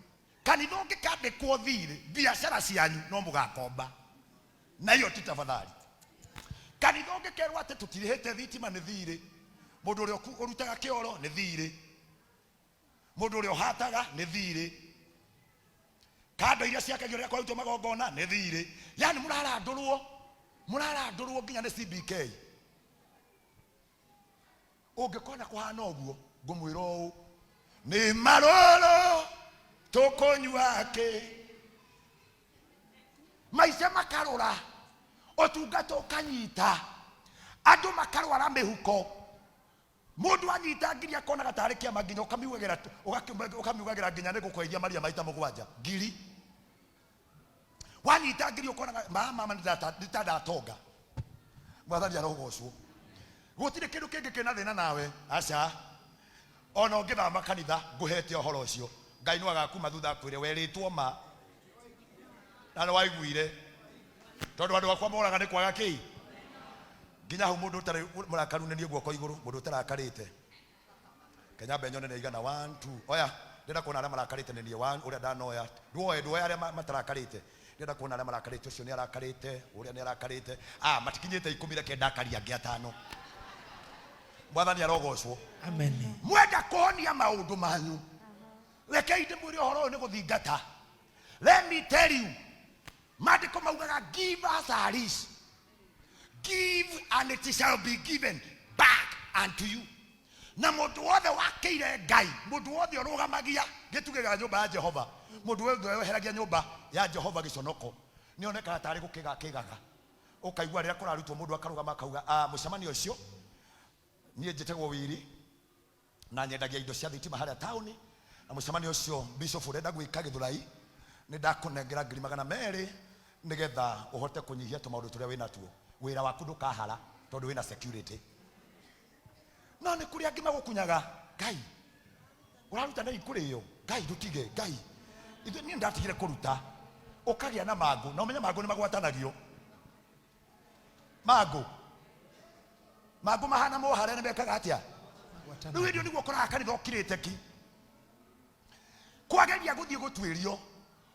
Kanitha ũngĩkandĩkwo thirĩ, biacara cianyu no mũgakomba. Na iyo ti tafadhali. Kanitha ũngĩkerwo atĩ tũtirĩhĩte thitima nĩ thirĩ, mũndũ ũrĩa ũrutaga kĩoro nĩ thirĩ, Mũndũ ũrĩa ũhataga nĩ thiirĩ. Kando iria ciakagio rĩrĩa kwarutwo magongona nĩ thiirĩ. Yaani mũrarandũrwo, mũrarandũrwo nginya nĩ CBK. Ũngĩkona kũhana ũguo, ngũmwĩra ũũ, nĩ marũrũ tũkũnyua kĩ? Maica makarũra, ũtungata ũkanyita, andũ makarwara mĩhuko. Mũndũ anyita ngiri akonaga tarĩ kĩama nginya ũkamiugagĩra ũkamiugagĩra nginya nĩ gũkweithia maria maita mũgwanja ngiri. Wanyita ngiri ũkonaga ma mama nĩ ta ndatonga. Mwathani arogocwo. Gũtirĩ kĩndũ kĩngĩ kĩna thĩna nawe aca. Ona ũngĩthama kanitha ngũhete ũhoro ũcio Ngai no agakuma thutha akwĩre werĩtwo ma na nĩ waiguire tondũ andũ akwa moraga nĩ kwaga kĩ nginya hau mũndũ ũtarĩ mũrakaru nĩ niĩ guoko igũrũ mũndũ ũtarakarĩte Kenya mbe nyone nĩ aigana 1 2 oya ndĩrenda kuona arĩa marakarĩte nĩ niĩ 1 ũrĩa ndanoya nduoe nduoe arĩa matarakarĩte ndĩrenda kuona arĩa marakarĩte ũcio nĩ arakarĩte ũrĩa nĩ arakarĩte ah matikinyĩte ikũmi reke ndakaria angĩ atano mwathani arogocwo Amen. Mwenda kũhonia maũndũ manyu rekei ndĩmwĩre ũhoro ũyũ nĩ gũthingata let me tell you maandĩko maugaga give us a lease give and it shall be given back unto you na mũndũ wothe wakĩire ngai mũndũ wothe ũrũgamagia gĩtugĩ gĩa nyũmba ya jehova mũndũ wothe weheragia nyũmba ya jehova gĩconoko nĩonekaga tarĩ gũkĩga kĩgaga ũkaigua rĩrĩa kũrarutwo mũndũ akarũgama akauga ah, mũcemanio ũcio niĩ njĩtagwo wiri na nyendagia indo cia thitima harĩa taũni na mũcemanio ũcio bishop ũrenda gwĩka gĩthũrai nĩ ndakũnengera ngiri magana merĩ nĩgetha ũhote kũnyihia tũmaũndũ tũrĩa wĩ natuo wĩra waku ndũkahara tondũ wĩna security no nĩ kũrĩ angĩ magũkunyaga ngai ũraruta na ikũrĩo ngai ndũtige ngai ithuĩ niĩ ndatigire kũruta ũkagĩa na mangũ na ũmenye mangũ nĩ magwatanagio mangũ mangũ mahana mohare nĩ mekaga atĩa rĩu hĩndĩ ĩyo nĩguo ũkoraga kanitha ũkirĩte ki kwageria gũthiĩ gũtuĩrio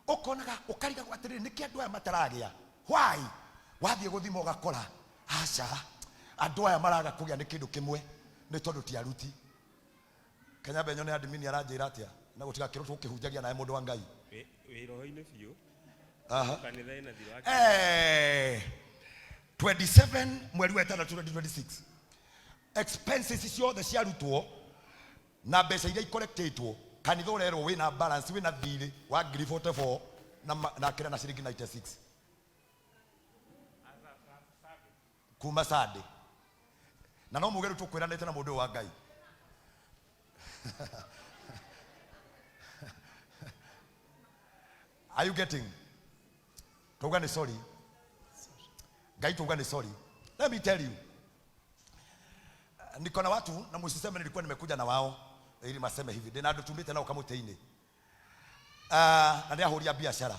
ũkonaga ũkarigagwo atĩrĩrĩ nĩkĩ andũ aya mataragĩa why wathiĩ gũthima ũgakora aca andũ aya maraga kũgĩa nĩ kĩndũ kĩmwe nĩ tondũ ti aruti Kenya mbe nyone admin aranjĩra atĩa na gũtigakĩrwo tũkĩhunjagia nawe mũndũ wa Ngai Wĩ wĩ roho-inĩ biũ. Aha. Kanitha ĩna thirĩ wa Eh, 27 mweri wa ĩtandatũ 2026 expenses ciothe ciarutwo na mbeca iria ikorektĩtwo kanitha ũrerwo wĩna balance wĩna thirĩ wa ngiri 44 na, na kĩra na ciringi 96 kuma Sunday na no muge rĩu tũkwĩranĩte na mũndũ ũyũ wa Ngai are you getting tuga nĩ sorry Ngai tuga nĩ sorry let me tell you niko na watu na musiseme nilikuwa nimekuja na wao ili maseme hivi ndina andũ tumĩte nao kamũtĩ-inĩ na nĩ ahũri a biacara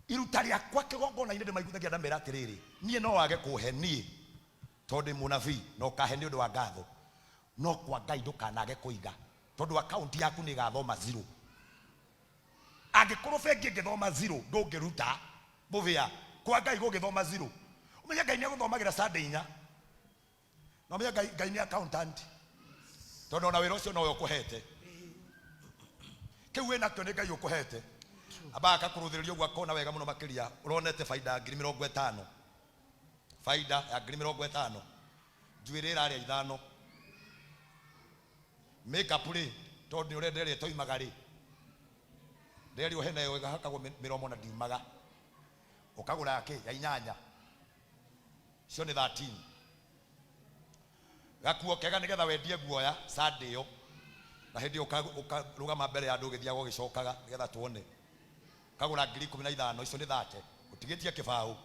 Iruta rĩakwa kĩgongona-inĩ ndĩmaiguithagia ndamera atĩrĩrĩ, niĩ no wage kũhe niĩ tondũ ndĩ mũnabii na ũkahe nĩ ũndũ wa ngatho, no kwa Ngai ndũkanage kũiga tondũ akaunti yaku nĩ ĩgathoma zero. Angĩkorwo bengi ĩngĩthoma zero ndũngĩruta mũbĩa kwa Ngai gũgĩthoma zero. Ũmenye Ngai nĩ agũthomagĩra Sunday inya. Na ũmenye Ngai, Ngai nĩ accountant. Tondũ ona wĩra ũcio nowe ũkũhete. Kĩu wĩnakĩo nĩ Ngai ũkũhete. Ambaga akakũrũthĩrĩria ũguo akona wega mũno makĩria ũronete baida ya 50,000. Baida ya 50,000. Njuĩrĩ ĩrarĩa ithano. Makeup rĩ, tondũ nĩ ũrenda ĩrĩa ĩtoimaga rĩ, nderirwo hena ĩyo ĩhakagwo mĩromo na ndiumaga. Ũkagũra ya kĩ? Ya inyanya. Icio nĩ 13. Gakuo kega nĩgetha wendie guoya Sunday ĩyo. Na hĩndĩ ĩyo ũkarũgama mbere ya andũ ũgĩthiaga ũgĩcokaga nĩgetha tuone. Ũkagũra 15,000, icio nĩ 30. Ũtigĩtie kĩbaũ.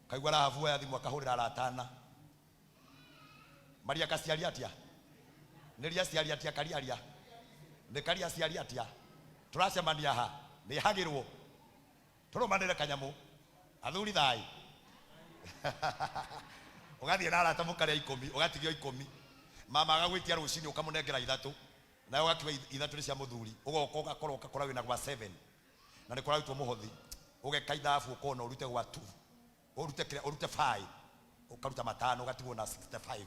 Kaigua Rahabu oya thimũ akahũrĩra arata ana. Maria kaciari atia? Nĩ ria ciari atia kariaria? Nĩ karia ciari atia? Tũracemania ha? Nĩ hagĩrwo? Tũrũmanĩre kanyamũ. Athuri thayũ. Ũgathiĩ na arata mũkarĩa ikũmi, ũgatigio ikũmi. Mama agagwĩtia rũcinĩ ũkamũnengera ithatũ. Nawe ũgakiuga ithatũ nĩ cia mũthuri. Ũgoka ũgakora ũgakora wĩna gwa 7. Na nĩ kũrarutwo mũhothi. Ũgeka ithabu ũkona ũrute gwa 2. Ũrute kĩrĩa, ũrute 5. Ũkaruta matano ũgatigwo na 65.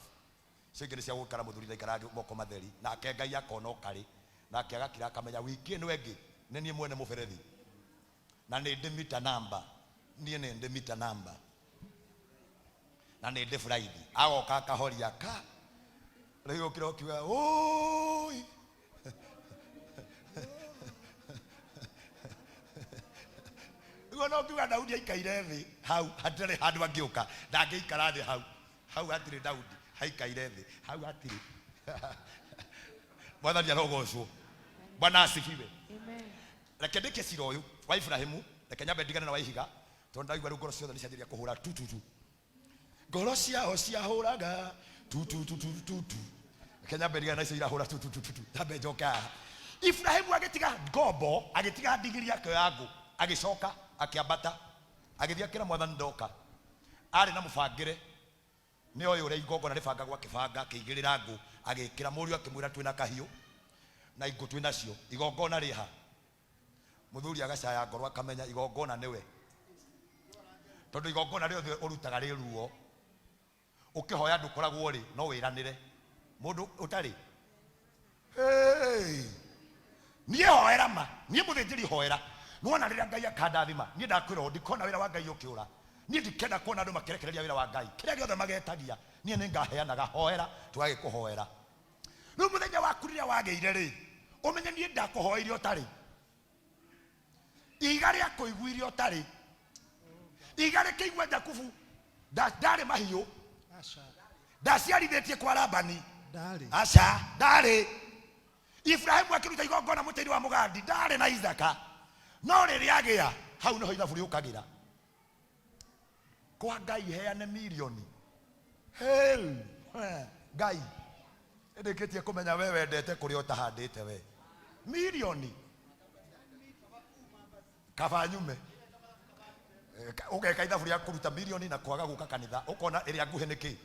Icio ingĩ nĩ cia gũikara mũthuri ndaikaraga moko matheri. Nake Ngai akona ũkarĩ. Nake agakira akamenya wiki ĩno ĩngĩ nĩ niĩ mwene mũberethi. Na nĩ ndĩ mita namba. Niĩ nĩ ndĩ mita namba. Na nĩ ndĩ buraithi. Agoka akahoria ka. Rĩu ũkira ũkiuga ũi. Rĩu ona ũkiuga Daudi aikaire thĩ hau hatirĩ handũ angĩũka. Ndangĩikara thĩ hau. Hau hatirĩ Daudi haikaire thĩ. Hau hatirĩ. Mwathani arogocwo. Bwana asifiwe. Amen. Reke ndĩkie cira ũyũ wa Ibrahimu, reke nyambe ndigane na wa ihiga, tondũ ndaigua rĩu ngoro ciothe nĩ cianjĩrĩria kũhũra tu tu tu. Ngoro ciao ciahũraga tu tu tu tu tu tu. Reke nyambe ndigane na icio irahũra tu tu tu tu tu. Nyambe njoke haha. Ibrahimu agĩtiga ngombo, agĩtiga ndigiri yake ya ngũ, agĩcoka akĩambata, agĩthiĩ akĩra Mwathani ndoka. Arĩ na mũbangĩre, nĩ oĩ ũrĩa igongona rĩbangagwo, akĩbanga, akĩigĩrĩra ngũ, agĩkĩra mũriũ, akĩmwĩra twĩna kahiũ na ingũ twĩ nacio, igongona rĩha. Mũthuri agacaya ngoro akamenya igongona nĩwe, tondũ igongona rĩothe ũrutaga rĩ ruo. Ũkĩhoya ndũkoragwo rĩ, no wĩranĩre mũndũ ũtarĩ. Hey! Niĩ hoera ma, niĩ mũthĩnjĩri hoera. Nĩwona rĩrĩa Ngai akandathima, niĩ ndakwĩra ũũ, ndikona wĩra wa Ngai ũkĩũra. Niĩ ndikenda kuona andũ makĩrekereria wĩra wa Ngai. Kĩrĩa gĩothe magetagia, niĩ nĩngaheanaga. Hoera, tũgagĩkũhoera. Rĩu mũthenya waku rĩrĩa wagĩire rĩ, ũmenye niĩ ndakũhoeire ũtarĩ. Ihiga rĩa kũiguire ũtarĩ. Ihiga rĩkĩigua Jakubu ndarĩ mahiũ. Ndaciarithĩtie kwa Labani. Ndarĩ. Aca, ndarĩ. Ibrahimu akĩruta igongona mũtĩ-inĩ wa mũgandi, ndarĩ na Isaaka. No rĩrĩa agĩa, hau nĩho ithabu rĩũkagĩra. Kwa Ngai heane milioni. Hey, Ngai, nĩndĩkĩtie kũmenya we wendete kũrĩa ũtahandĩte we. Milioni. Kaba nyume. Ũgeka ithabu rĩa kũruta milioni na kwaga gũka kanitha, ũkona ĩrĩa nguhĩ nĩ kĩ?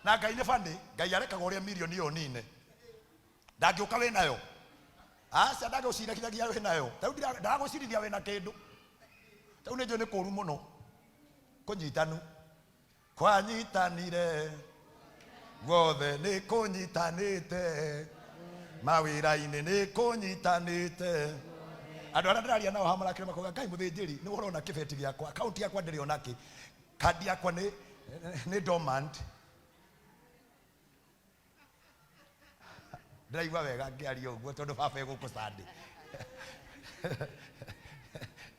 Na Ngai nĩ bani, Ngai arekaga ũrĩa milioni ĩyo nine. Ndangĩũka wĩ nayo. Aca, ndangĩgũcirithagia wĩ nayo. Ta rĩu ndagũcirithia wĩ na kĩndũ. Ta rĩu nĩ njũĩ nĩ kũũru mũno kũnyitanu. Kwanyitanire guothe nĩ kũnyitanĩte, mawĩra-inĩ nĩ kũnyitanĩte. Andũ arĩa ndĩraria nao haha marakĩra makoiga, Ngai mũthĩnjĩri, nĩ ũrona kĩbeti gĩakwa, akaunti yakwa ndĩrĩ onakĩ, kandi yakwa nĩ dormant. Ndĩraigua wega ngĩaria ũguo tondũ baba egũkũ Sunday.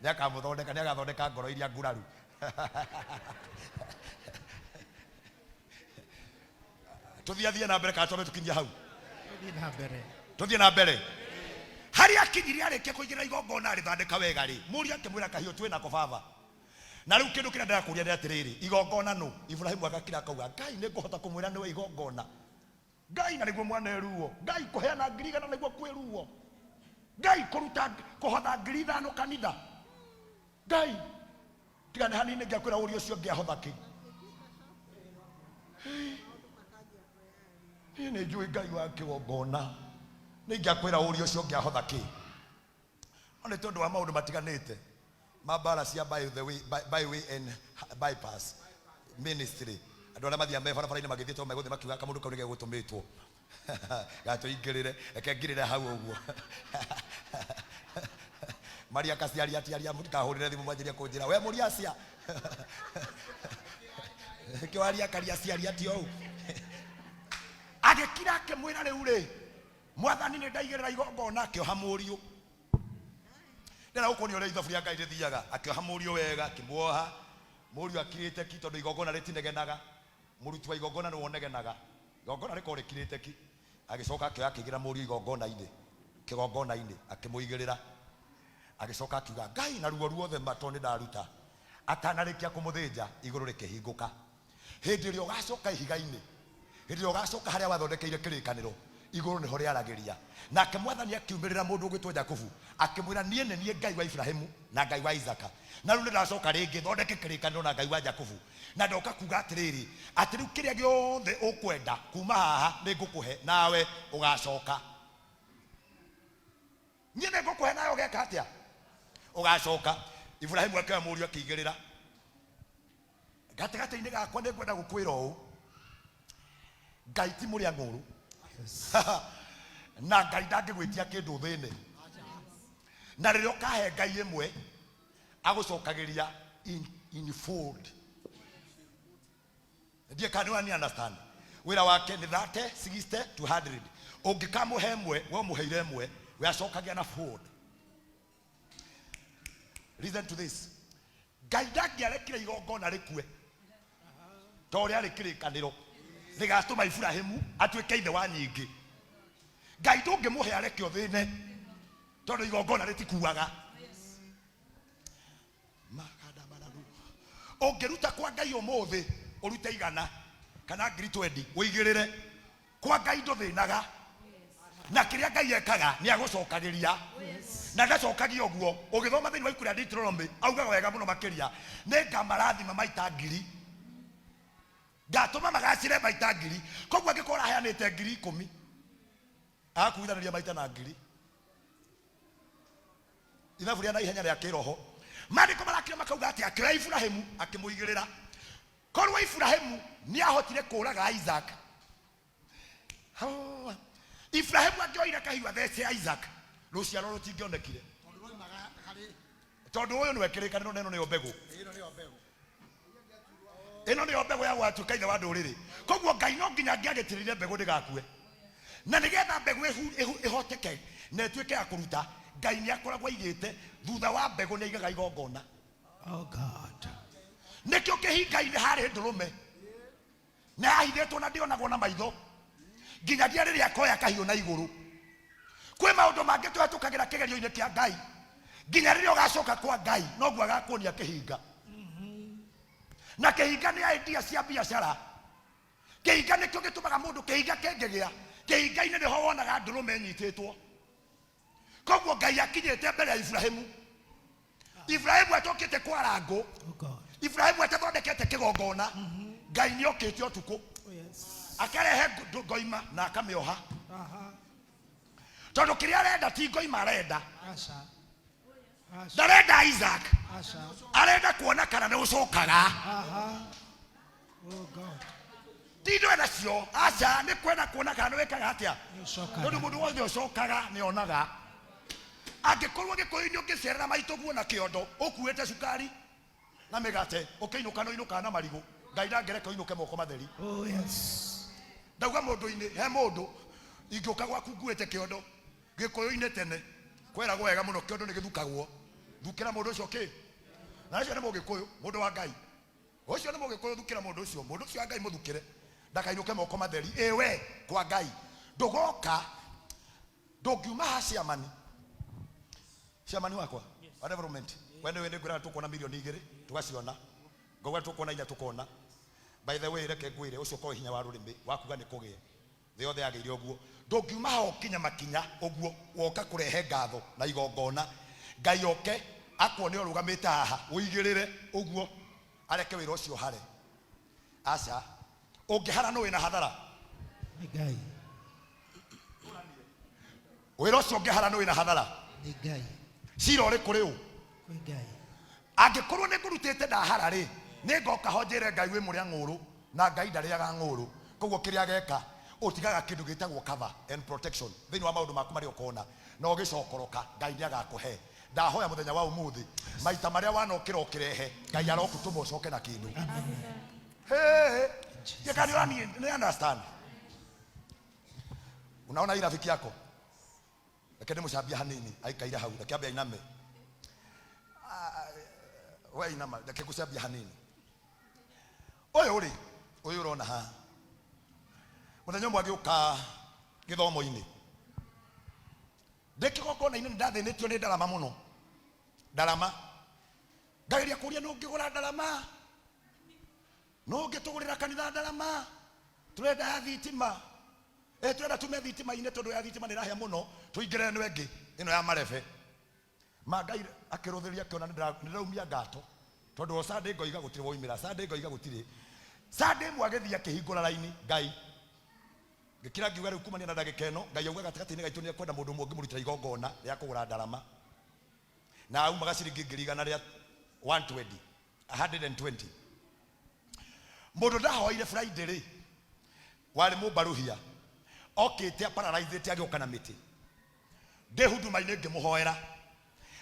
Nĩakamũthondeka, nĩagathondeka ngoro iria nguraru. Tũthiĩ na mbere kana twambe tũkinyie hau? Tũthiĩ na mbere. Tũthiĩ na mbere. Harĩa akinyire arĩkia kũigĩrĩra igongona rĩthondeka wega rĩ, mũriũ akĩmwĩra kahiũ twĩ nako baba. Na rĩu kĩndũ kĩrĩa ndĩrakũria nĩ atĩrĩrĩ, igongona nũ? Ibrahimu agakira akauga, Ngai nĩngũhota kũmwĩra nĩwe igongona. Ngai na nĩguo mwana eruo. Ngai kũheana 100,000 nĩguo kwĩruo. Ngai kũruta kũhotha 5,000 kanitha. Ngai tiga nĩ hanini ngĩakwĩra ũria ũcio ngĩahotha kĩ. Niĩ nĩ njũĩ Ngai wa kĩgongona. Nĩ ingĩakwĩra ũria ũcio ũngĩahotha kĩ, no nĩ tondũ wa maũndũ matiganĩte ma mbara cia by the way, by way and bypass ministry, andũ arĩa mathiaga me barabara-inĩ magĩthiĩ tondũ megũthiĩ makiuga kamũndũ kau nĩ gegũtũmĩtwo gatũingĩrĩre, reke ngirĩre hau ũguo. Maria kaciari atiaria, mũtikahũrĩre thimũ mwanjĩrie kũnjĩra we mũria acia kĩwaria karia aciari ati ou. Agĩkira akĩmwĩra, rĩu rĩ, Mwathani, nĩ ndaigĩrĩra igongona. Akĩoha mũriũ. Ndĩra gũkuonia ũrĩa ithabu rĩa Ngai rĩthiaga. Akĩoha mũriũ wega, akĩmuoha mũriũ akirĩte ki, tondũ igongona rĩtinegenaga. Mũruti wa igongona nĩwe ũnegenaga. Igongona rĩkorwo rĩkirĩte ki. Agĩcoka akĩoya, akĩigĩrĩra mũriũ igongona-inĩ, kĩgongona-inĩ, akĩmũigĩrĩra. Agĩcoka akiuga, Ngai, na ruo ruothe ma tondũ nĩ ndaruta. Atanarĩkia kũmũthĩnja, igũrũ rĩkĩhingũka. Hĩndĩ ĩrĩa ũgacoka ihiga-inĩ, hĩndĩ ĩrĩa ũgacoka harĩa wathondekeire kĩrĩkanĩro, igũrũ nĩho rĩaragĩria. Nake Mwathani akiumĩrĩra mũndũ ũgwĩtwo Jakubu, akĩmwĩra, niĩ nĩ niĩ Ngai wa Iburahĩmu na Ngai wa Isaaka. Na rĩu nĩndacoka rĩngĩ thondeke kĩrĩkanĩro na Ngai wa Jakubu, na ndoka kuuga atĩrĩrĩ, atĩ rĩu kĩrĩa gĩothe ũkwenda kuuma haha nĩngũkũhe, nawe ũgacoka. Niĩ nĩngũkũhe, nawe ũgeka atĩa? Ũgacoka. Iburahĩmu akĩoya mũriũ akĩigĩrĩra gatagatĩ-inĩ gakwa. Nĩ ngwenda gũkwĩra ũũ, Ngai ti mũrĩa ng'ũrũ, na Ngai ndangĩgwĩtia kĩndũ thĩne. Na rĩrĩa ũkahe Ngai ĩmwe, agũcokagĩria in fold. Ndiĩ kana nĩ understand. Wĩra wake nĩ 30, 60, 200. Ũngĩkamũhe ĩmwe, we ũmũheire ĩmwe, we acokagia na fold. Listen to this. Ngai ndangĩarekire igongona rĩkue ta ũrĩa rĩ kĩrĩkanĩro rĩgatũma Iburahĩmu atuĩke ithe wa nyingĩ. Ngai ndũngĩmũhe areke ũthĩne, tondũ igongona rĩtikuaga. Makadabararu. Ũngĩruta kwa Ngai ũmũthĩ, ũrute 100 kana 20,000 ũigĩrĩre kwa Ngai, ndũthĩnaga. Na kĩrĩa Ngai ekaga nĩ agũcokagĩria, na ndacokagia ũguo. Ũgĩthoma thĩinĩ wa ibuku rĩa Deuteronomy, augaga wega mũno makĩria, nĩ ngamarathima maita 1000, ngatũma magacĩre maita 1000. Koguo angĩkorwo ũraheanĩte 10,000, agakuithanĩria maita na 1000. Ithabu rĩa na ihenya rĩa kĩroho. Maandĩko marakira makauga atĩ akĩoya Iburahĩmu akĩmũigĩrĩra. Korwo Iburahĩmu nĩ ahotire kũũraga Isaac, Iburahĩmu angĩoire kahiũ athece Isaac, rũciaro rũtingĩonekire. Tondũ rwoimaga harĩ Tondũ ũyũ nĩwe kĩrĩkanĩro na ĩno nĩyo mbegũ. Ĩno nĩyo mbegũ. Ĩno nĩyo mbegũ ya gũgatuĩka ithe wa ndũrĩrĩ. Koguo Ngai no nginya angĩagĩtĩrĩire mbegũ ndĩgakue. Na nĩgetha mbegũ ĩhoteke na ĩtuĩke ya kũruta, Ngai nĩ akoragwo aigĩte thutha wa mbegũ, nĩ aigaga igongona. Oh God. Nĩkĩo kĩhinga-inĩ harĩ ndũrũme na yahithĩtwo na ndĩonagwo na maitho nginyagia rĩrĩa akoya kahiũ na igũrũ. Kwĩ maũndũ mangĩ tũhetũkagĩra kĩgerio-inĩ kĩa Ngai, nginya rĩrĩa ũgacoka kwa Ngai noguo agakuonia kĩhinga. Na kĩhinga nĩ idea cia biacara. Kĩhinga nĩkĩo gĩtũmaga mũndũ, kĩhinga kĩngĩgĩa, kĩhinga-inĩ nĩho wonaga ndũrũme ĩnyitĩtwo. Koguo Ngai akinyĩte mbere ya Iburahĩmu, Iburahĩmu atokĩte kwara ngũ. Oh God. Iburahĩmu atathondekete kĩgongona, Ngai nĩ okĩte ũtukũ. Oh yes. Akarehe ngoima na akamĩoha. Tondũ kĩrĩa arenda ti ngoima arenda. Asha. Asha. Ndarenda Isaac. Asha. Arenda kuona kana nĩ ũcokaga. Oh God. Ti ndwenda cio, aca, nĩ kwenda kuona kana nĩ wĩkaga atĩa. Nĩ ũcokaga. Tondũ mũndũ wothe ũcokaga nĩ onaga. Angĩkorwo Gĩkũyũ-inĩ ũngĩcerera maitũ guo na kĩondo ũkuĩte cukari na mĩgate, ũkĩinũka nĩ ũinũkaga na marigũ. Ngai ndangĩreka ũinũke moko matheri. Oh yes. Ndauga mũndũ-inĩ, he mũndũ ingĩũka gwaku nguĩte kĩondo. Gĩkũyũ-inĩ tene kweragwo wega mũno, kĩondo nĩ gĩthukagwo. Thukĩra mũndũ ũcio kĩ na ũcio nĩ Mũgĩkũyũ, mũndũ wa Ngai ũcio nĩ Mũgĩkũyũ. Thukĩra mũndũ ũcio, mũndũ ũcio wa Ngai, mũthukĩre ndakainũke moko matheri. Ĩwe kwa Ngai ndũgoka, ndũngiuma ha ciamani ciamani wakwa wa development. We nĩwe nĩngwĩra tũkuona 2 million, tũgaciona. Ngauga tũkuona 4, tũkona. By the way, reke ngwĩre, ũcio ũkorwo hinya wa rũrĩmĩ wakuga nĩ kũgĩe thĩ yothe yagĩire ũguo. Ndũngiuma ha ũkinya makinya ũguo woka kũrehe ngatho na igongona, Ngai oke akuone ũrũgamĩte haha ũigĩrĩre ũguo, areke wĩra ũcio hare. Aca, ũngĩhara nũ wĩna hathara? Nĩ Ngai. Wĩra ũcio ũngĩhara nĩ wĩna hathara. Nĩ Ngai. Cira ũrĩ kũrĩ ũ? Kwĩ Ngai. Angĩkorwo nĩ ngũrutĩte ndahara rĩ, nĩ ngoka ho njĩre Ngai wĩ mũrĩa ng'ũrũ, na Ngai ndarĩaga ng'ũrũ. Koguo kĩrĩa ageka, ũtigaga kĩndũ gĩtagwo cover and protection thĩinĩ wa maũndũ maku marĩa ũkona, na ũgĩcokoroka Ngai nĩ agakũhe. Ndahoya mũthenya wa ũmũthĩ, maita marĩa wanokĩra ũkĩrehe, Ngai arokũtũma ũcoke na kĩndũ. Hey, you can you understand? Unaona hii rafiki yako? Reke ndĩmũcambie hanini, aikaire hau, reke ambe ainame. We inama, reke ngũcambie hanini. Ũyũ rĩ, ũyũ ũrona haha. Mũthenya ũmwe agĩũka gĩthomo-inĩ. Ndĩ kĩgongona-inĩ nĩ ndathĩnĩtio nĩ ndarama mũno. Ndarama. Ngageria kũria nũ ũngĩgũra ndarama. Nũ ũngĩtũgũrĩra kanitha ndarama. Tũrenda ya thitima. Tũrenda tume thitima-inĩ tondũ ya thitima nĩ ĩrahĩa mũno, tũingĩre ĩno ĩngĩ, ĩno ya marebe. Ma Ngai akĩrũthĩrĩria akĩona nĩ ndĩraumia ngato. Tondũ o Sunday ngoiga gũtirĩ woimĩra, Sunday ngoiga gũtirĩ. Sunday ĩmwe agĩthiĩ akĩhingũra raini, Ngai. Ngĩkira ngiuga rĩu kumania na ndagĩka ĩno, Ngai auga gatagatĩ-inĩ gaitũ nĩ ekwenda mũndũ ũmwe ũngĩmũrutĩra igongona rĩa kũgũra ndarama. Na aumaga ciringi ngiri igana rĩa 120, 120. Mũndũ ndahoire Friday rĩ, warĩ mũmbaruhia, okĩte aparalyzĩte agĩũka na mĩtĩ. Ndĩ huduma-inĩ ngĩmũhoera.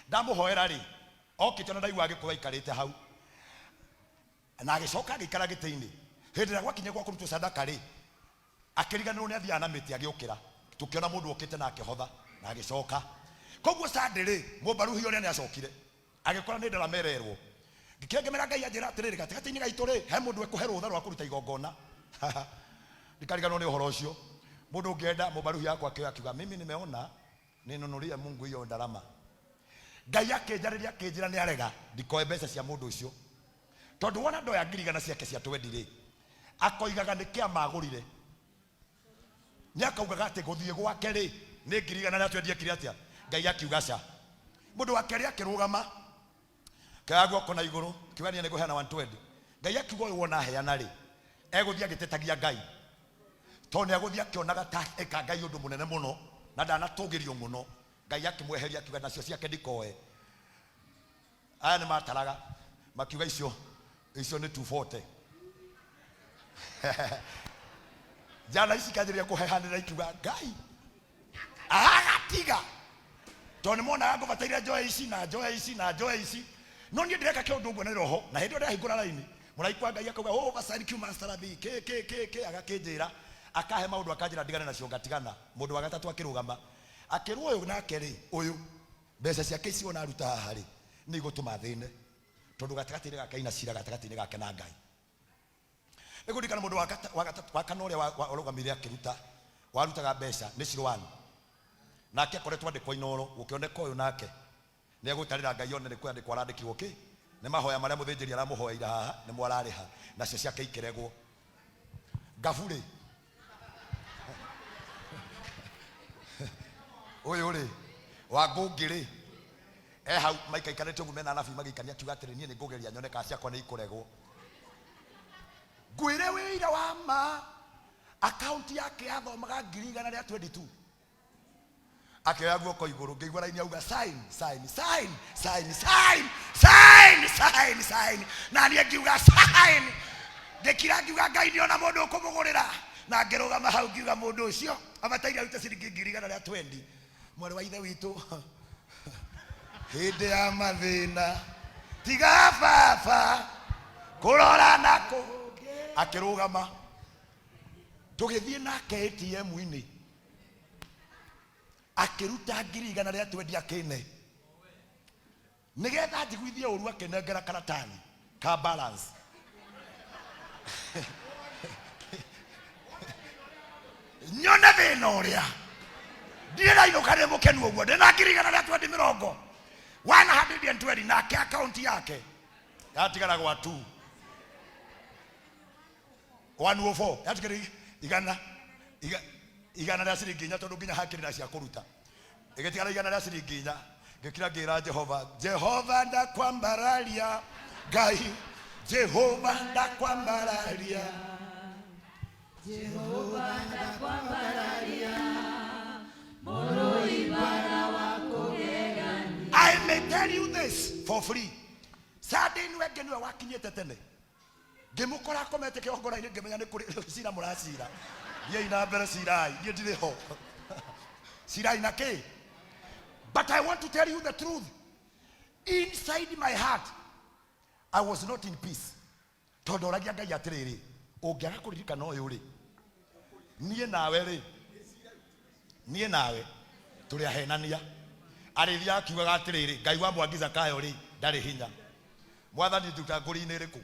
Ndamũhoera rĩ, okĩte ona ndaigua agĩkũya aikarĩte hau. Na agĩcoka agĩikara gĩtĩ-inĩ. Hĩndĩ ĩrĩa gwakinyire gwa kũrutwo sadaka rĩ, akĩriganĩrwo nĩ athiaga na mĩtĩ agĩũkĩra. Tũkĩona mũndũ okĩte na akĩhotha na agĩcoka. Koguo Sunday rĩ, mũmbaruhia ũrĩa nĩ acokire. Agĩkora nĩ ndarama ĩrerwo. Ngĩkĩra ngĩmera Ngai anjĩra atĩrĩrĩ, gatagatĩ-inĩ gaitũ rĩ, he mũndũ ekũhe rũtha rwa kũruta igongona. Ndikariganĩrwo nĩ ũhoro ũcio. Mũndũ ũngĩenda, mũmbaruhia wakwa akĩoya akiuga, mimi nimeona ninunulie Mungu hiyo ndarama. Ngai akĩnjarĩria akĩnjĩra nĩ arega ndikoe mbeca cia mũndũ ũcio. Tondũ wona ndoya ngiri igana ciake cia twendi rĩ, akoigaga nĩ kĩama agũrire. Nĩ akaugaga atĩ gũthiĩ gwake rĩ, nĩ ngiri igana rĩa twendi ekire atĩa? Ngai akiuga ca. Mũndũ wa kerĩ akĩrũgama, akĩoya guoko na igũrũ, akiuga niĩ nĩngũheana 120. Ngai akiuga ũyũ wona aheana rĩ, egũthiĩ agĩtetagia Ngai. Tondũ nĩ egũthiĩ akĩonaga ta eka Ngai ũndũ mũnene mũno, na ndanatũgĩrio mũno. Ngai akĩmweheria akiuga nacio ciake ndikoe. Aya nĩ mataraga makiuga icio icio nĩ 240. Njana ici ikanjĩrĩria kũhehanĩra ikiuga Ngai agatiga, tondũ nĩ monaga ngũbataire njoe ici na njoe ici na njoe ici, no niĩ ndĩreka kĩũndũ ũguo nĩ roho. Na hĩndĩ ĩyo ndĩrahingũra raini, mũraika wa Ngai akauga oh thank you master Rabi ke ke ke ke, agakĩnjĩra akahe maũndũ akanjĩra ndigane nacio, ngatigana. Mũndũ wa gatatũ akĩrũgama akĩrwo ũyũ nake rĩ, ũyũ mbeca ciake ici wona aruta haha rĩ, nĩ igũtũma thĩne, tondũ gatagatĩ-inĩ gake ina cira gatagatĩ-inĩ gake na Ngai. Nĩ kũririkana mũndũ wa kana ũrĩa warũgamire akĩruta, warutaga mbeca nĩ Siloamu, nake akoretwo andĩkwo Inooro, gũkĩoneka ũyũ nake nĩ egũtarĩra Ngai one nĩ kwandĩkwo arandĩkirwo kĩ, nĩ mahoya marĩa mũthĩnjĩri aramũhoeire haha nĩmo ararĩha, nacio ciake ikĩregwo. Ngaburĩ ũyũ rĩ wa ngũngĩ rĩ, e hau maikaikanĩte ũguo mena anabii magĩikania, akiuga atĩrĩ, niĩ nĩ ngũgeria nyone kana ciakwa nĩ ikũregwo. Ngwĩre wĩira wa ma, akaunti yake yathomaga ngiri igana rĩa 22. Akĩoya guoko igũrũ, ngĩigua raini auga sign, sign, sign, sign, sign, sign, sign, sign. Na niĩ ngiuga sign. Ngĩkira ngiuga Ngai nĩona mũndũ ũkũmũgũrĩra. Na ngĩrũgama hau ngiuga mũndũ ũcio abataire arute ciringi ngiri igana rĩa 20. Mwarĩ wa ithe witũ, hĩndĩ ya mathĩna tiga baba kũrora na kũngĩ. Akĩrũgama, tũgĩthiĩ nake ATM-inĩ, akĩruta ngiri igana rĩa twendi akĩne, nĩgetha njiguithie ũru, akĩnengera karatathi ka balance. Nyone thĩna ũrĩa ndirĩ ndainũka ndĩ mũkenu ũguo, ndĩna ngiri igana rĩa twendi mĩrongo 120, nake akaunti yake yatigara gwa 2 104, yatigara igana igana rĩa ciringi inya, tondũ nginya hakĩrĩ na cia kũruta, ĩgĩtigara igana rĩa ciringi inya. Ngĩkira ngĩra Jehova, Jehova ndakwambararia Ngai, Jehova ndakwambararia, Jehova ndakwambararia, Mũrũi grace for free. Sunday nĩwe ĩngĩ nĩwe wakinyĩte tene. Ngĩmũkora akomete kĩgongona-inĩ, ngĩmenya nĩ kũrĩ cira mũracira. Thiĩi na mbere cirai, niĩ ndirĩ ho. Cirai na kĩ? But I want to tell you the truth. Inside my heart, I was not in peace. Tondũ oragia Ngai atĩrĩrĩ, ũngĩaga kũririkana ũyũ rĩ, niĩ nawe rĩ, niĩ nawe tũrĩ ahenania. Arĩthiaga akiugaga atĩrĩrĩ, Ngai wa Mwangi Zakayo rĩ, ndarĩ hinya. Mwathani nduta ngũri-inĩ ĩrĩkũ?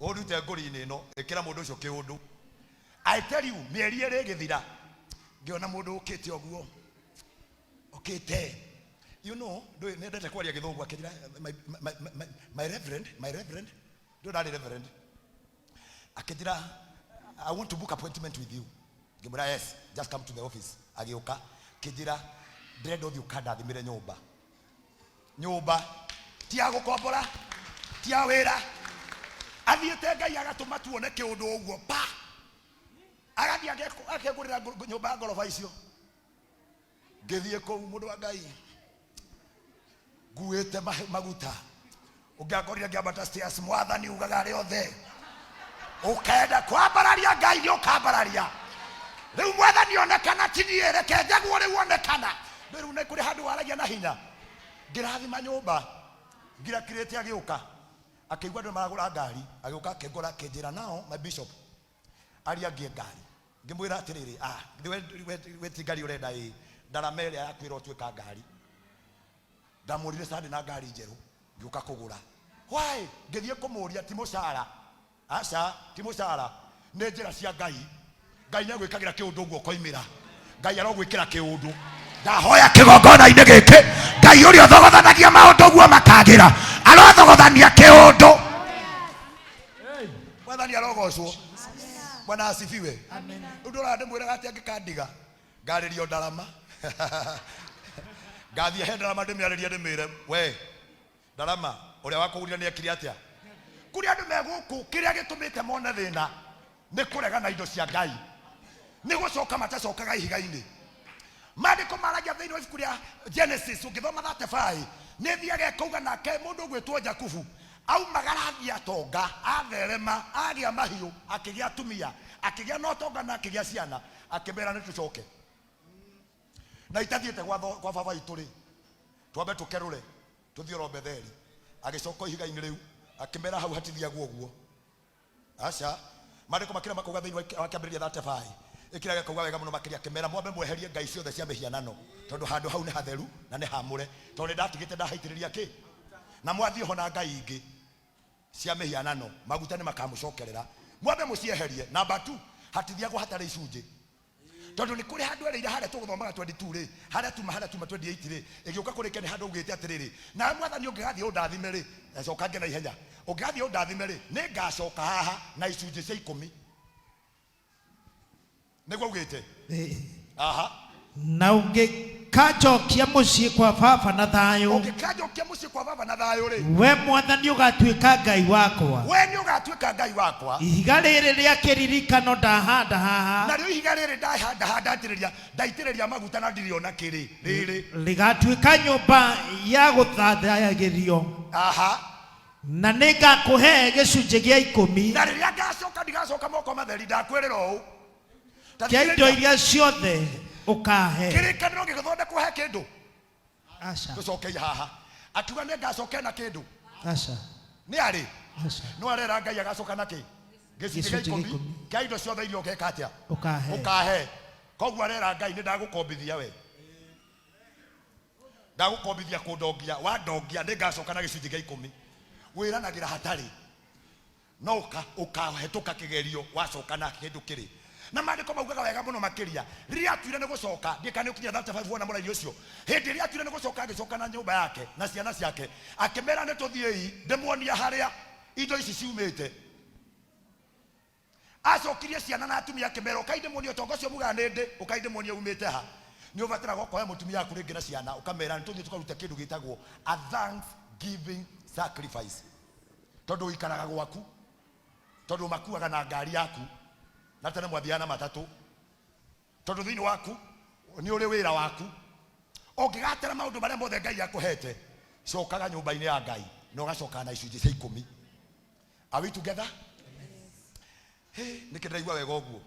Ũndute ngũri-inĩ ĩno, ĩkĩra mũndũ ũcio kĩũndũ. I tell you, mĩeri ĩrĩ ĩgĩthira, ngĩona mũndũ ũkĩte ũguo, ũkĩte. You know, ndũĩ nĩendete kwaria gĩthũngũ akĩnjĩra, my reverend, my reverend, ndũĩ ndarĩ reverend. Akĩnjĩra, I want to book appointment with you. Ngĩmwĩra, yes, just come to the office. Agĩũka, akĩnjĩra, ndĩrenda ũthiĩ ũkandathimĩre nyũmba. Nyũmba ti ya gũkombora, ti ya wĩra. Athiĩte Ngai agatũma tuone kĩũndũ ũguo pa. Agathiĩ akegũrĩra nyũmba ya ngoroba icio. Ngĩthiĩ kũu mũndũ wa Ngai nguĩte maguta. Ũngĩakorire ngĩambata stairs, mwathani ugaga arĩa othe ũkenda kwambararia Ngai nĩ ũkambararia. Rĩu mwathani onekana ti niĩ, reke njagwo rĩu onekana. Rĩu nĩ kũrĩ handũ waragia na hinya. Ngĩrathima nyũmba, ngira kirĩte agĩũka. Akĩigua andũ maragũra ngari, agĩũka akĩngora akĩnjĩra nao my bishop aria angĩ ngari. Ngĩmwĩra atĩrĩrĩ, we ti ngari ũrenda ĩ, ndarama ĩrĩa yaku ĩrotuĩka ngari. Ndamũrire Sunday na ngari njerũ, ngĩũka kũgũra. Why? Ngĩthiĩ kũmũria ti mũcara. Aca, ti mũcara. Nĩ njĩra cia Ngai. Ngai nĩ agwĩkagĩra kĩũndũ ũguo ũkoimĩra. Ngai arogwĩkĩra kĩũndũ. Ndahoya kĩgongona-inĩ gĩkĩ, Ngai ũrĩa ũthogothanagia maũndũ ũguo makagĩra, arothogothania kĩũndũ. Mwathani arogocwo. Bwana asifiwe. Rĩu ndũraga ndĩmwĩraga atĩ angĩkandiga, ngarĩrio ndarama. Ngathiĩ he ndarama ndĩmĩarĩrie ndĩmĩre, we ndarama, ũrĩa wakũgũrire nĩ ekire atĩa? Kũrĩ andũ me gũkũ kĩrĩa gĩtũmĩte mone thĩna nĩ kũregana indo cia Ngai, nĩ gũcoka matacokaga ihiga-inĩ. Maandĩko maragia thĩinĩ wa ibuku rĩa Genesis, ũngĩthoma 35, nĩ thiaga ĩkauga nake mũndũ ũgwĩtwo Jakubu aumagara athiĩ atonga, atherema, agĩa mahiũ, akĩgĩa atumia, akĩgĩa na ũtonga na akĩgĩa ciana, akĩmera nĩ tũcoke. Na itathiĩte kwa baba itũ rĩ, twambe tũkerũre, tũthiĩ oro Betheli. Agĩcoka ihiga-inĩ rĩu, akĩmera hau hatithiagwo ũguo. Aca, maandĩko makĩria makauga thĩinĩ wa kĩambĩrĩria 35, ĩkĩra gĩkauga wega mũno makĩria, akĩmera mwambe mweherie ngai ciothe cia mĩhianano, tondũ handũ hau nĩ hatheru na nĩ hamũre, tondũ nĩ ndatigĩte ndahaitĩrĩria kĩ, na mwathiĩ ho na ngai ingĩ cia mĩhianano, maguta nĩ makamũcokerera. Mwambe mũcieherie. Namba 2, hatithiagwo hatarĩ icunjĩ. Tondũ nĩ kũrĩ handũ erĩire harĩa tũgũthomaga 22 rĩ, harĩa tuma, harĩa tuma 28 rĩ, ĩgĩũka kũrĩkia nĩ handũ augĩte atĩrĩrĩ, nawe mwathani ũngĩgathiĩ ũndathime rĩ, coka ngĩ na ihenya, ũngĩgathiĩ ũndathime rĩ, nĩ ngacoka haha na icunjĩ cia 10. Nĩguo augĩte. Aha. Na ũngĩkanjokia mũciĩ kwa baba na thayũ. Ũngĩkanjokia mũciĩ kwa baba na thayũ rĩ, we mwathani ũgatuĩka Ngai wakwa. We nĩ ũgatuĩka Ngai wakwa. Ihiga rĩrĩ rĩa kĩririkano ndahanda haha. Narĩo ihiga rĩrĩ ndahanda haha, ndaitĩrĩria maguta na ndirĩ ona kĩrĩ rĩrĩ. Rĩgatuĩka nyũmba ya gũthathayagĩrio. Aha. Na nĩ ngakũhe gĩcunjĩ gĩa 10. Na rĩrĩa ngacoka ndigacoka moko matheri, ndakwĩrĩra ũũ. Ta Kĩa indo thikĩrĩria. iria ciothe ũkahe. Kĩrĩkanĩro gĩgĩthondekwo he kĩndũ. Aca. Tũcokei haha. Akiuga nĩ ngacoke na kĩndũ. Aca. Nĩ arĩ? Aca. No arera Ngai agacoka na kĩ? Gĩcunjĩ gĩa Gĩcunjĩ gĩa 10 ikũmi. kĩa indo ciothe iria ũgeka atĩa? Ũkahe. Ũkahe. Koguo arera Ngai nĩ ndagũkombithia we. Ndagũkombithia kũndongia, wandongia nĩ ngacoka na gĩcunjĩ gĩa 10. Wĩranagĩra hatarĩ. No ũkahĩtũka kĩgerio wacoka na kĩndũ kĩrĩ. Na maandĩko maugaga wega mũno makĩria. Rĩrĩa atuire nĩ gũcoka, ndiĩ kana nĩ ũkinyia 35 wona mũraini ũcio. Hĩndĩ ĩrĩa atuire nĩ gũcoka, agĩcoka na nyũmba yake na ciana ciake, akĩmera nĩ tũthiĩi ndĩmuonie harĩa indo ici ciumĩte. Acokirie ciana na atumia akĩmera, ũkai ndĩmuonie ũtonga ũcio mugaga nĩ ndĩ, ũkai ndĩmuonie umĩte ha. Nĩ ũbataraga ũkoya mũtumia waku rĩngĩ na ciana, ũkamera nĩ tũthiĩ tũkarute kĩndũ gĩtagwo a thanksgiving sacrifice. Tondũ ũikaraga gwaku, tondũ makuaga na ngari yaku, na tene mwathiaga na matatũ, tondũ thĩinĩ waku nĩ ũrĩ wĩra waku. Ũngĩgatara maũndũ marĩa mothe Ngai akũhete, Cokaga nyũmba-inĩ ya Ngai na ũgacokaga na icunjĩ cia ikũmi. Are we together? Hey, nĩkĩ ndĩraigua wega ũguo?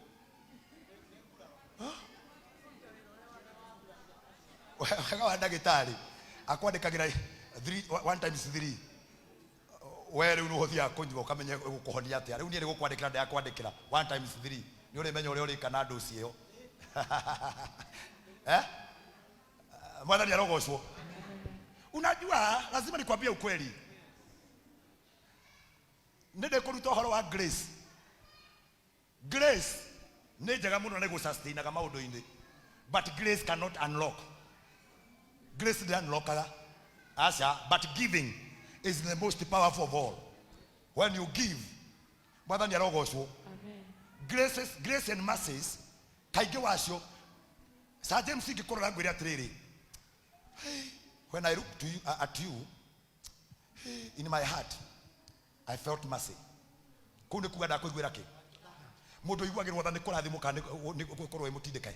Wega wa ndagĩtarĩ akwandĩkagĩra 1 times 3. We rĩu nĩ ũthiaga kũnyua ũkamenya ĩgũkũhonia atĩa. Rĩu niĩ nĩ gũkwandĩkĩra ndĩrakwandĩkĩra 1 times 3, nĩ ũrĩmenya ũrĩa ũrĩka na ndosi ĩyo. Eh? Mwathani arogocwo. Unajua, lazima nikwambie ukweli, nĩ ndĩkũruta ũhoro wa grace. Grace nĩ njega mũno nĩ gũsustainaga maũndũ-inĩ, but grace cannot unlock. Grace ndĩ unlockaga, aca. But giving is the most powerful of all. When you give, Mwathani arogocwo. Graces, grace and mercies kaingĩ wacio. Sir James, ingĩkũrora ngwĩre atĩrĩrĩ, hey, when I look to you, at you, hey, in my heart I felt mercy. Kũu nĩ kuga ndakũiguĩra kĩ mũndũ ũiguagĩrwo tha nĩ kũrathimwo kana nĩ gũkorwo wĩ mũtindĩke.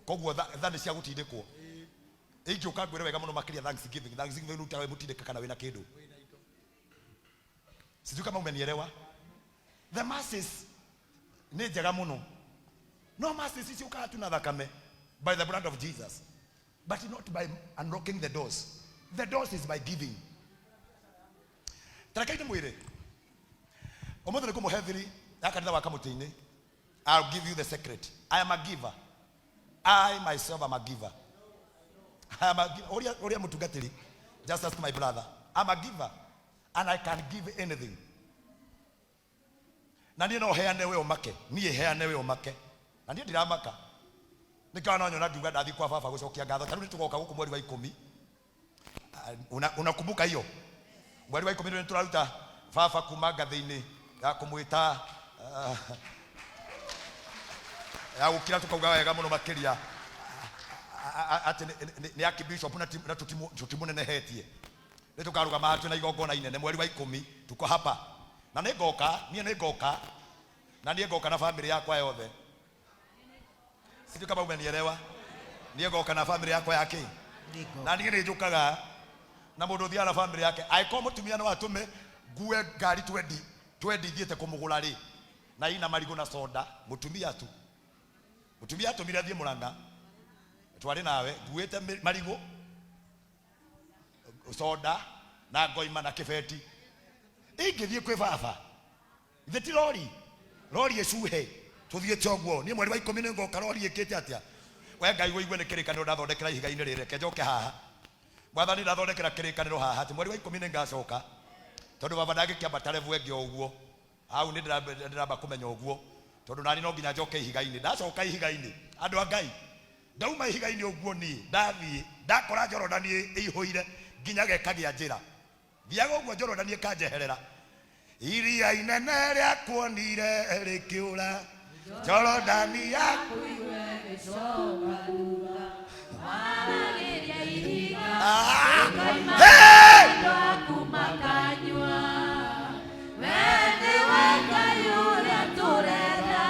Koguo tha tha nĩ cia gũtindĩkwo. Ingĩũka ngwĩre wega mũno makĩria thanksgiving. Thanksgiving nĩ wĩ mũtindĩke kana wĩna kĩndũ. Sijui kama umenielewa. The masses nĩ njega mũno, no masses ciũkaga tu na thakame, by the blood of Jesus, but not by unlocking the doors. The doors is by giving. Tarekei ndĩmwĩre, ũmũthĩ nĩ ngũmũhe thiri ya kanitha wa Kamũtĩ-inĩ. I'll give you the secret. I am a giver. I myself am a giver. I am a giver. Ũria, ũria mũtungatĩri. Just ask my brother. I'm a giver and I can give anything. Na niĩ no heane we ũmake. Niĩ heane we ũmake. Na niĩ ndiramaka. Nĩkĩo no nyona ngiuga ndathiĩ kwa baba gũcokia ngatho. Ta rĩu nĩtũgoka gũkũ mweri wa ikũmi. Unakumbuka hiyo? Mweri wa ikũmi nĩ tũraruta baba kuma ngathĩ-inĩ ya kũmwĩta ya gũkira, tũkauga wega mũno makĩria atĩ nĩ archbishop na tũtimũnenehetie. Nĩ tũkarũgama haha twĩna igongona inene mweri wa ikũmi. Tuko hapa na nĩ ngoka niĩ, nĩ ngoka na niĩ ngoka na family yakwa yothe. Sijui kama umenielewa. Niĩ ngoka na family yakwa ya kĩ na niĩ nĩ njũkaga na mũndũ ũthiaga na family yake. Angĩkorwo mũtumia no atũme ngue ngari twendi twendi thiĩte kũmũgũra rĩ, na ina marigũ na soda, mũtumia tu, mũtumia atũmire thiĩ Mũrang'a twarĩ nawe nguĩte marigũ, soda na ngoima na kĩbeti, ingĩthiĩ kwĩ baba ithe ti rori, rori ĩcuhe tũthiĩte ũguo. Niĩ mweri wa ikũmi nĩ ngoka rori ĩkĩte atĩa. We Ngai wĩigue nĩ kĩrĩkanĩro ndathondekera ihiga-inĩ rĩrĩ. Reke njoke haha. Mwathani, ndathondekera kĩrĩkanĩro haha atĩ mweri wa ikũmi nĩ ngacoka, tondũ baba ndangĩkĩambata level ĩngĩ o ũguo. Hau nĩ ndĩramba kũmenya ũguo, tondũ nani no nginya njoke ihiga-inĩ. Ndacoka ihiga-inĩ, andũ a Ngai, ndauma ihiga-inĩ ũguo, niĩ ndathiĩ ndakora Jorodani ĩihũire nginya gekagia njĩra. Thiaga ũguo Jorodani ĩkanjeherera. Iria inene rĩakuonire rĩkĩũra Jorodani ya Waragĩria ihiga. Ah! Hey! Makanyua we nĩwe Ngai ũrĩa tũrenda.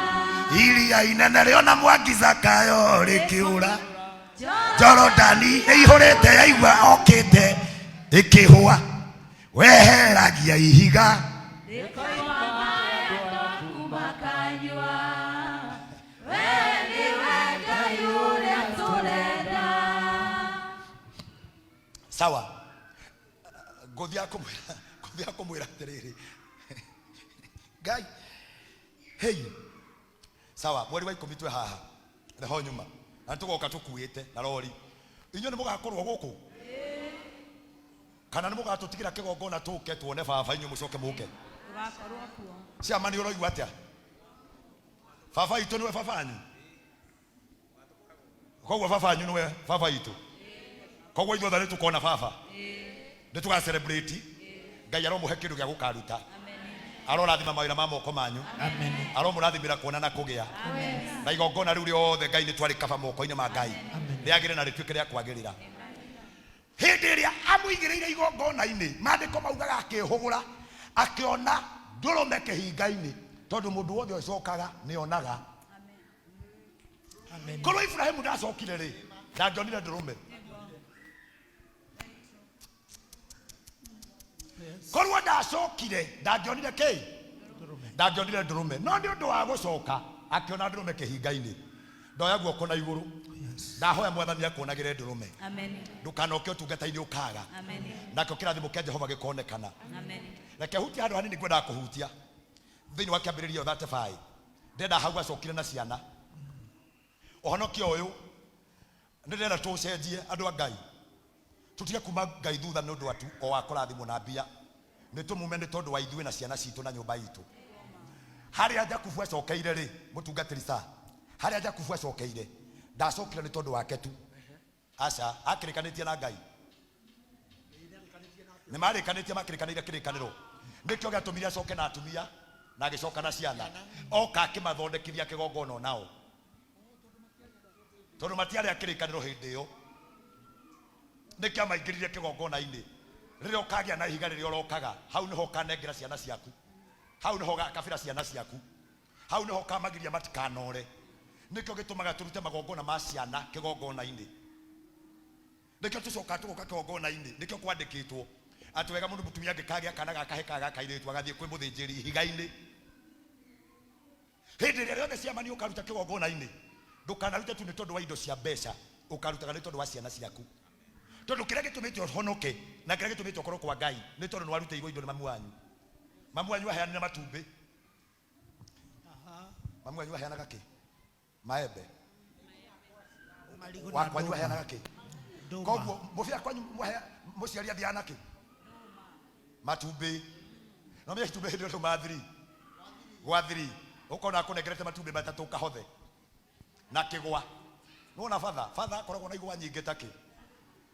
Iria inene rĩona Mwangi Zakayo rĩkĩũra, Jorodani ĩihũrĩte yaigua okĩte ĩkĩhũa. Weheragia ihiga rĩkoima maĩ makanyua we nĩwe Ngai ũrĩa tũrenda. Sawa, ngũthiaga kũmwĩra atĩrĩrĩ, Ngai, hei, sawa, mweri wa ikũmi twĩ haha reho nyuma na nĩtũgoka tũkuĩte na rori. Inyuĩ nĩ mũgakorwo gũkũ kana nĩ mũgatũtigĩra kĩgongona tũke tuone baba, inyuĩ mũcoke mũke? Tũgakorwo kuo. Ciama, nĩ ũroigua atĩa? Baba itũ nĩwe baba anyu, koguo baba anyu nĩwe baba itũ, koguo ithuothe nĩ tũkona baba, nĩ tũga celebrate. Ngai aromũhe kĩndũ gĩa gũkaruta, arorathima mawĩra ma moko manyu. Amen. Aromũrathimĩra kuona na kũgĩa na igongona rĩu rĩothe. Ngai, nĩ twarĩkaba moko-inĩ ma Ngai, rĩagĩre na rĩtuĩke rĩa kwagĩrĩra. Hĩndĩ ĩrĩa amũigĩrĩire igongona-inĩ, maandĩko maugaga akĩhũgũra akĩona ndũrũme kĩhinga-inĩ, tondũ mũndũ wothe ũcokaga nĩ onaga. Amen. Korwo Ibrahimu ndacokire rĩ, ndangĩonire ndũrũme. Korwo ndacokire ndangĩonire kĩ? Ndangĩonire ndũrũme. No nĩ ũndũ wa gũcoka akĩona ndũrũme kĩhinga-inĩ. Ndoya guoko na igũrũ. Ndahoya Mwathani akuonagĩre ndũrũme. Amen. Ndũkanoke ũtungata-inĩ ũkaga. Amen. Nakĩo kĩrathimo kĩa Jehova gĩkonekana. Amen. Reke hutie handũ hanini ngwendaga kũhutia thĩinĩ wa kĩambĩrĩria 35. Ndĩrenda hau acokire na ciana. Ũhonokio ũyũ nĩ ndĩrenda tũũcenjie andũ a Ngai. Tũtige kuma Ngai thutha nĩ ũndũ atu o wa kũrathimwo na mbia. Nĩ tũmume nĩ tondũ wa ithuĩ na ciana citũ na nyũmba itũ. Harĩa Jakubu acokeire rĩ, mũtungatĩri sa, harĩa Jakubu acokeire, ndacokire nĩ tondũ wake tu. Aca, akĩrĩkanĩtie na Ngai. Nĩ marĩkanĩtie, makĩrĩkanĩire kĩrĩkanĩro. Nĩkĩo gĩatũmire acoke na atumia na agĩcoka na ciana. Oka akĩmathondekithia kĩgongona onao. Tondũ matiarĩ a kĩrĩkanĩro hĩndĩ ĩyo. Nĩkĩo amaingĩririe kĩgongona-inĩ. Rĩrĩa ũkagĩa na ihiga rĩrĩa ũrokaga, hau nĩho ũkanengera ciana ciaku. Hau nĩho ũgakabĩra ciana ciaku. Hau nĩho ũkamagiria matikanore. Nĩkĩo gĩtũmaga tũrute magongona ma ciana kĩgongona-inĩ. Nĩkĩo tũcokaga tũgoka kĩgongona-inĩ. Nĩkĩo kwandĩkĩtwo atĩ wega mũndũ mũtumia angĩkagĩa kana ga kahĩ kana ga kairĩtu agathiĩ kwĩ mũthĩnjĩri ihiga-inĩ. Hĩndĩ ĩrĩa rĩothe ciama nĩ ũkaruta kĩgongona-inĩ, ndũkanarute tu nĩ tondũ wa indo cia mbeca, ũkarutaga nĩ tondũ wa ciana ciaku. Tondũ kĩrĩa gĩtũmĩte ũhonoke na kĩrĩa gĩtũmĩte ũkorwo kwa Ngai nĩ tondũ nĩ warutĩirwo indo nĩ mamu wanyu. Mamu wanyu aheanire matumbĩ. Mamu wanyu aheanaga kĩ? Maembe. Marigũ na Wa kwanyu ndũma. aheanaga kĩ? Ndũma. Koguo mũbĩa kwanyu mũciari athiaga na kĩ? Matumbĩ. No menya itumbĩ hĩndĩ ĩyo ma 3. Gwa 3. Ũkona akũnengerete matumbĩ matatũ ũkahothe. Na kĩgwa. Nĩwona batha? Batha akoragwo na igwa nyingĩ ta kĩ?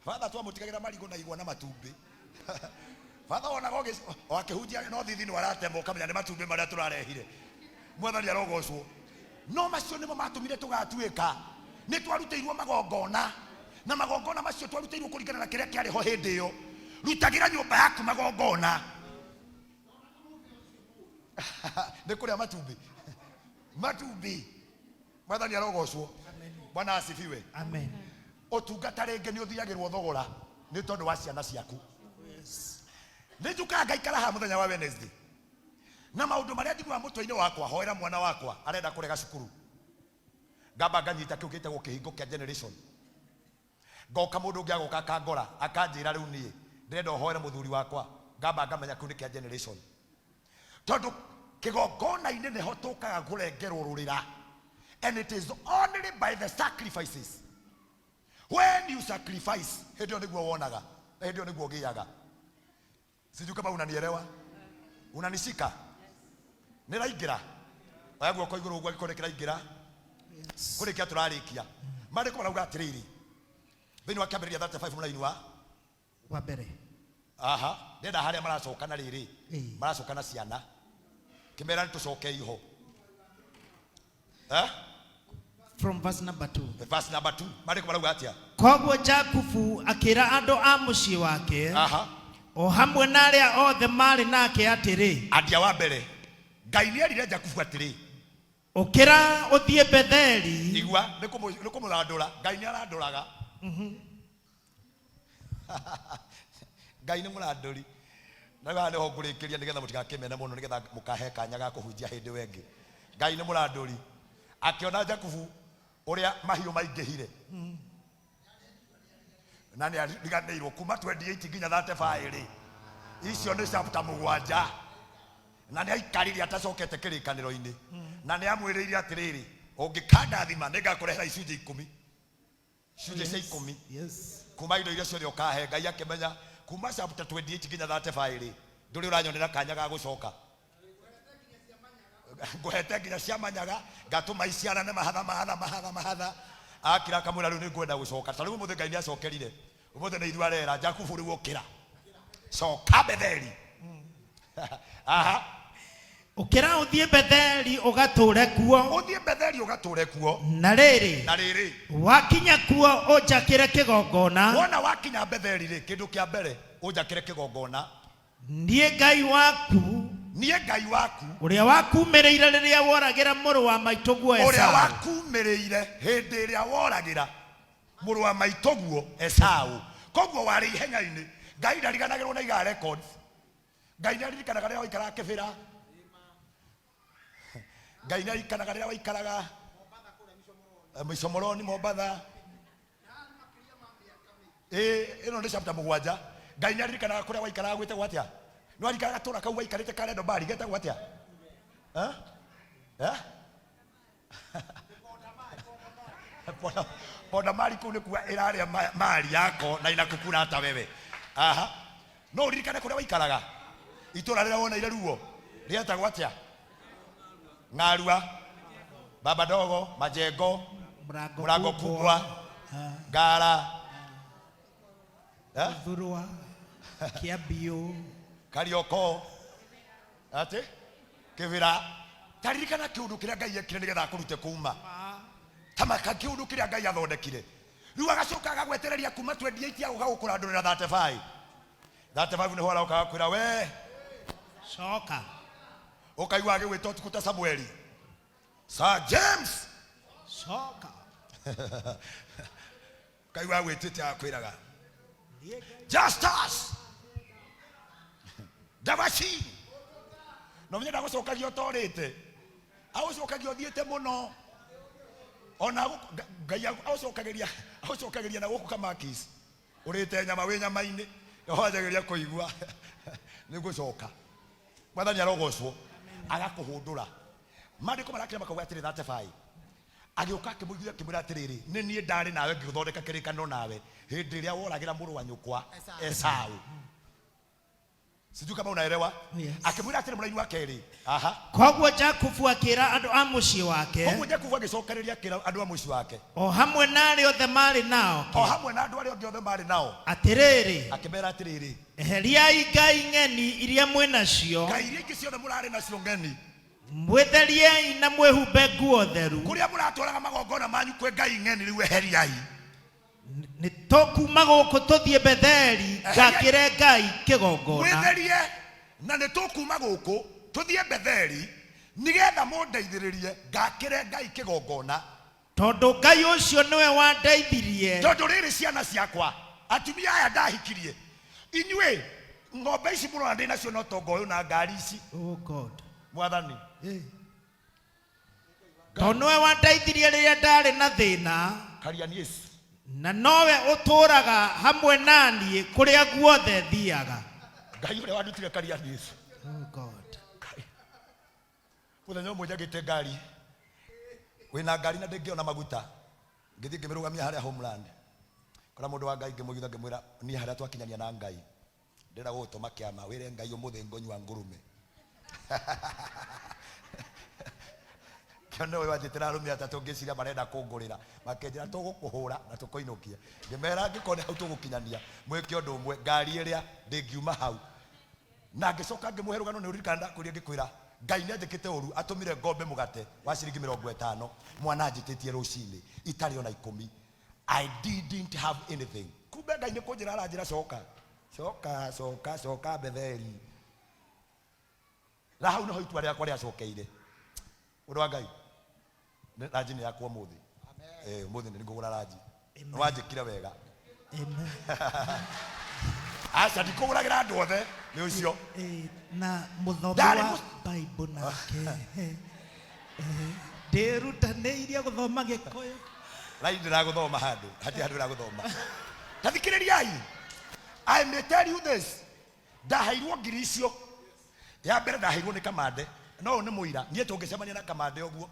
Batha twamũtigagĩra marigũ na igwa na matumbĩ. Batha wonaga o akĩhunjia no thithi nĩ aratema ũkamenya nĩ matumbĩ marĩa tũrarehire. Mwathani arogocwo. No macio nĩmo matũmire tũgatuĩka. Nĩ twarutĩirwo magongona. Na magongona macio twarutĩirwo kũringana na kĩrĩa kĩarĩ ho hĩndĩ ĩyo. Rutagĩra nyũmba yaku magongona. Nĩ kũrĩa matumbĩ. Matumbĩ. Mwathani arogocwo. Bwana asifiwe. Amen. Ũtungata rĩngĩ nĩ ũthiagĩrwo thogora nĩ tondũ wa ciana ciaku. Nĩ njũkaga ngaikara haha mũthenya wa Wednesday. Na maũndũ marĩa njiguaga mũtwe-inĩ wakwa, hoera mwana wakwa arenda kũrega cukuru. Ngamba nganyita kĩu gĩtagwo kĩhingo kĩa generation. Ngoka mũndũ ũngĩ agoka akangora, akanjĩra rĩu niĩ ndĩrenda ũhoere mũthuri wakwa. Ngamba ngamenya kĩu nĩ kĩa generation. Tondũ kĩgongona-inĩ nĩho tũkaga kũrengerwo rũrĩra. And it is only by the sacrifices. When you sacrifice, hĩndĩ ĩyo nĩguo wonaga, na hĩndĩ ĩyo nĩguo ũgĩaga. Sijui kama unanielewa. Unanishika? Nĩraingĩra? Oya guoko igũrũ ũguo angĩkorwo nĩkĩraingĩra. Kũrĩkia tũrarĩkia. Maandĩko marauga atĩrĩrĩ, thĩinĩ wa kĩambĩrĩria 35 mũraini wa Wa mbere. Aha, ndĩrenda harĩa maracoka na rĩrĩ. Ĩĩ. Maracoka na ciana. Kĩmera nĩ tũcokei ho. From verse number 2. Verse number 2. Maandĩko marauga atĩa? Koguo Jakubu akĩra andũ a mũciĩ wake Aha. o hamwe na arĩa othe maarĩ nake atĩrĩ, Andia wa mbere. Ngai nĩ erire Jakubu atĩrĩ, ũkĩra ũthiĩ Betheli. Igua, nĩ kũmũrandũra. Ngai nĩ arandũraga. Ngai nĩ mũrandũri. Na rĩu haha nĩho ngũrĩkĩria nĩgetha mũtigakĩmene mũno, nĩgetha mũkahe kanya ga kũhunjia hĩndĩ ĩyo ĩngĩ. Ngai nĩ mũrandũri. Akĩona Jakubu ũrĩa mahiũ maingĩhire. Na nĩ ariganĩirwo kuma 28 nginya 35 rĩ. Icio nĩ chapter 7. Na nĩ aikarire atacokete kĩrĩkanĩro-inĩ. Na nĩ amwĩrĩire atĩrĩrĩ, ũngĩkandathima nĩ ngakũrehera icunjĩ ikũmi. Icunjĩ cia ikũmi. Yes. Kuma indo iria ciothe ũkahe. Ngai akĩmenya kuma chapter 28 nginya 35 rĩ, ndũrĩ ũranyonera kanya ga gũcoka. Ngũhete nginya cia manyaga, ngatũma iciarane mahatha, mahatha, mahatha, mahatha. Akira akamwĩra rĩu nĩ ngwenda gũcoka. Ta rĩu ũmũthĩ Ngai nĩ acokerire. Ũmũthĩ nĩ ithuĩ arera, Jakubu rĩu ũkĩra. Coka Betheli. Aha. Ũkĩra ũthiĩ Betheli ũgatũre kuo. Ũthiĩ Betheli ũgatũre kuo. Na rĩrĩ, Na rĩrĩ, wakinya kuo ũnjakĩre kĩgongona. Wona wakinya Betheli rĩ, kĩndũ kĩa mbere ũnjakĩre kĩgongona. Niĩ Ngai waku. Niĩ Ngai waku. Ũrĩa wakumĩrĩire rĩrĩa woragĩra mũrũ wa maitũguo Ũrĩa Esau. wakumĩrĩire hĩndĩ ĩrĩa woragĩra mũrũ wa maitũguo Esau. Koguo warĩ ihenya-inĩ. Ngai ndariganagĩrwo na iga records. Ngai nĩ aririkanaga rĩrĩa waikaraga Kĩbĩra. Ngai nĩ aririkanaga rĩrĩa waikaraga Micomoroni Mombatha. Ĩĩ, ĩno nĩ chapter 7. Ngai nĩ aririkanaga kũrĩa waikaraga gwĩtagwo atĩa? Nĩ waririkanaga gatũra kau waikarĩte ka Rendo Bari getagwo atĩa? Eh? Eh? Ponda, ponda mali kuu nĩkuo ĩrarĩa mali yako na inakukura hata wewe. Aha. No ũririkane kũrĩa waikaraga itũra rĩrĩa woneire ruo rĩetagwo atĩa? Ng'arua, Baba Dogo, Majengo, Mlango Mlango Kubwa, Kubwa, Ngara, eh? Thurwa, Kĩambiũ, Karioko, atĩ Kĩbĩra. Taririkana kĩũndũ kĩrĩa Ngai ekire nĩgetha akũrute kuma tamaka kĩũndũ kĩrĩa Ngai athondekire. Rĩu agacoka agagwetereria kuma 28 agoka gũkũrandũrĩra 35. 35 nĩho aroka agakwĩra we coka. Ũkaigua agĩgwĩta ũtukũ ta Samueli, Sir James, Coka. Ũkaigua agwĩtĩte agakwĩraga Justus Ndavaci. No menye ndagũcokagia ũtorĩte, agũcokagia ũthiĩte mũno. Ona Ngai agũcokagĩria, agũcokagĩria na gũkũ kamakis ũrĩte nyama wĩ nyama-inĩ, wanjagĩria kũigua nĩ ngũcoka. Mwathani arogocwo, agakũhũndũra. Maandĩko marakĩra makauga atĩrĩ 35, agĩũka akĩmũiguithia akĩmwĩra atĩrĩrĩ, nĩ niĩ ndarĩ nawe ngĩthondeka kĩrĩkanĩro nawe hĩndĩ ĩrĩa woragĩra mũrũ wa nyũkwa Esau. Sijui kama unaelewa. Yes. Akĩmwĩra atĩrĩ mũraini wa kerĩ. Aha. Koguo Jakubu akĩra andũ a mũciĩ wake, Koguo Jakubu agĩcokereria akĩra andũ a mũciĩ wake, o hamwe na arĩa othe marĩ nao, o hamwe na andũ arĩa angĩ othe marĩ nao, atĩrĩrĩ, akĩmera atĩrĩrĩ, eheriai ngai ng'eni iria mwĩ nacio, ngai iria ingĩ ciothe mũrarĩ nacio ng'eni, mwĩtheriei na mwĩhumbe nguo theru. Kũrĩa mũratwaraga magongona manyu kwĩ ngai ng'eni, rĩu eheriai. Nĩ tũkuma gũkũ tũthiĩ Betheli ngakĩre Ngai kĩgongona. Mwĩtherie na nĩ tũkuma gũkũ tũthiĩ Betheli nĩgetha mũndeithĩrĩrie ngakĩre Ngai kĩgongona. Tondũ Ngai ũcio nĩwe wandeithirie. Tondũ rĩrĩ ciana ciakwa, atumia aya ndahikirie, inyuĩ ng'ombe ici mũrona ndĩ nacio no tonga ũyũ na ngari ici. Oh God. Mwathani. Tondũ nĩwe wandeithirie rĩrĩa ndarĩ na thĩna. Karia Yesu. Na nowe ũtũũraga hamwe na niĩ kũrĩa guothe thiaga. Ngai ũrĩa wandutire Karia Yesu. Oh God. Mũthenya ũmwe njagĩte ngari, wĩna ngari na ndĩngĩona maguta, ngĩthiĩ ngĩmĩrũgamia harĩa Homeland. Kora mũndũ wa Ngai ngĩmũigitha ngĩmwĩra niĩ harĩa twakinyania na Ngai, ndĩrenda gũgũtũma kĩama wĩre Ngai ũmũthĩ ngũnyua ngũrũme. Kĩone ũyũ anjĩtĩra arũme atatũ ngĩciria marenda kũngũrĩra, makĩnjĩra tũgũkũhũra na tũkũinũkie. Ngĩmera angĩkorwo nĩ hau tũgũkinyania, mwĩke ũndũ ũmwe, ngari ĩrĩa ndĩngiuma hau. Na ngĩcoka ngĩmũhe rũgano, nĩ ũririkana ndakwĩrire ngĩkwĩra Ngai nĩ anjĩkĩte ũru, atũmire ngombe mũgate wa ciringi 50, mwana anjĩtĩtie rũcinĩ itarĩ ona 10. I didn't have anything. Kumbe Ngai nĩ kũnjĩra aranjĩra coka, coka, coka, coka Betheli. Na hau nĩho itua rĩakwa rĩacokeire. Ũndũ wa Ngai, ranji nĩ yakwa ũmũthĩ. Ũmũthĩ nĩ ngũgũra ranji. Nĩ wanjĩkire wega. Amen. Aca ndikũgũragĩra andũ othe nĩ ũcio. Na mũthomi Ndarĩ wa Bible nake. Ndĩrutanĩirie gũthoma Gĩkũyũ. Rai ndĩragũthoma handũ, hatirĩ handũ ndĩragũthoma. Ta thikĩrĩriai. I may tell you this. Ndaheirwo ngiri icio. Ya mbere ndaheirwo nĩ Kamande. No ũyũ nĩ mũira. Niĩ tũngĩcemania na Kamande ũguo,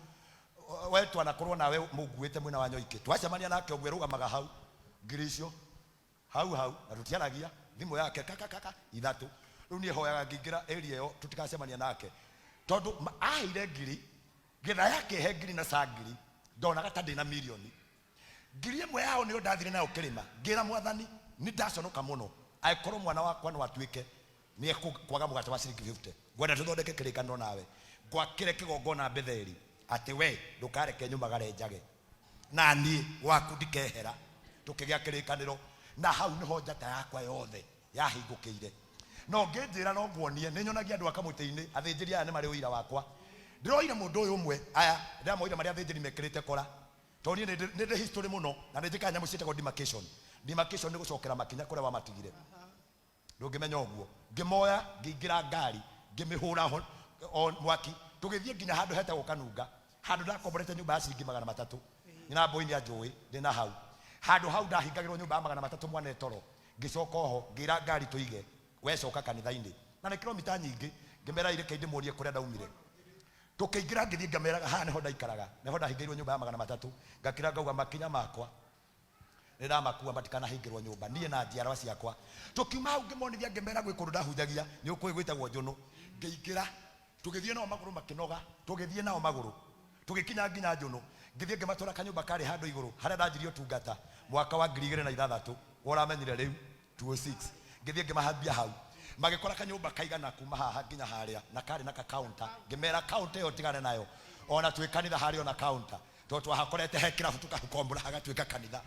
we twanakorwo nawe mũnguĩte mwena wa Nyoikĩ. Twacemania nake ũguo ĩrũgamaga hau ngiri icio. Hau hau na tũtiaragia thimũ yake kaka kaka ithatũ. Rĩu niĩ hoyaga ngĩingĩra area ĩyo tũtikacemania nake. Tondũ aheire ngiri, getha yake he ngiri na ca ngiri, ndonaga ta ndĩna mirioni. Ngiri ĩmwe yao nĩyo ndathire nayo kĩrĩma, ngĩra mwathani nĩ ndaconoka mũno, angĩkorwo mwana wakwa no atuĩke nĩ ekwaga mũgate wa ciringi 50, ngwenda tũthondeke kĩrĩkanĩro nawe, ngwakĩre kĩgongona Betheli, atĩ we ndũkareke nyumagare njage, na niĩ gwaku ndikehera. Tũkĩgĩa kĩrĩkanĩro, na hau nĩho njata yakwa yothe yahingũkĩire. No ngĩnjĩra no nguonie, nĩ nyonagia andũ a kamũtĩ-inĩ, athĩnjĩri aya nĩ marĩ ũira wakwa. Ndĩroire mũndũ ũyũ ũmwe, aya ndĩramoire marĩ athĩnjĩri mekĩrĩte kora. Tondũ niĩ nĩ ndĩ history mũno, na nĩ njĩkaga nyamũ ciĩtagwo demarcation. Demarcation nĩ gũcokera makinya kũrĩa wamatigire. Ndũngĩmenya ũguo. Ngĩmoya, ngĩingĩra ngari, ngĩmĩhũra o mwaki, tũgĩthiĩ nginya handũ hetagwo Kanunga, handũ ndakomborete nyũmba ya ciringi 300. Nyina Mbũi nĩ anjũĩ, ndĩ na hau. Handũ hau ndahingagĩrwo nyũmba ya 300 mwana toro. Ngĩcoka oho, ngĩra ngari tũige, we coka kanitha-inĩ. Na nĩ kilomita nyingĩ, ngĩmera ireke ndĩmuonie kũrĩa ndaumire. Tũkĩingĩra ngĩthiĩ ngameraga haha nĩho ndaikaraga, nĩho ndahingĩirwo nyũmba ya 300. Ngakĩra ngauga makinya makwa nĩ ndamakua matikanahingĩrwo nyũmba niĩ na njiarwa ciakwa. Tũkiuma hau ngĩmonithia ngĩmera gwĩ kũndũ ndahunjagia, nĩ ũkũĩ gwĩtagwo Njũnũ. Ngĩingĩra, tũgĩthiĩ nao magũrũ makĩnoga, tũgĩthiĩ nao magũrũ. Tũgĩkinya nginya Njũnũ, ngĩthiĩ ngĩmatwara kanyũmba karĩ handũ igũrũ harĩa ndanjirie ũtungata mwaka wa 2006, ũramenyire rĩu 206. Ngĩthiĩ ngĩmahambia hau. Magĩkora kanyũmba kaigana kuma haha nginya harĩa, na karĩ na ka-counter. Ngĩmera counter ĩyo tigane nayo, ona twĩ kanitha harĩ ona counter. Tondũ twahakorete he kĩrabu tũkahakombora hagatuĩka kanitha.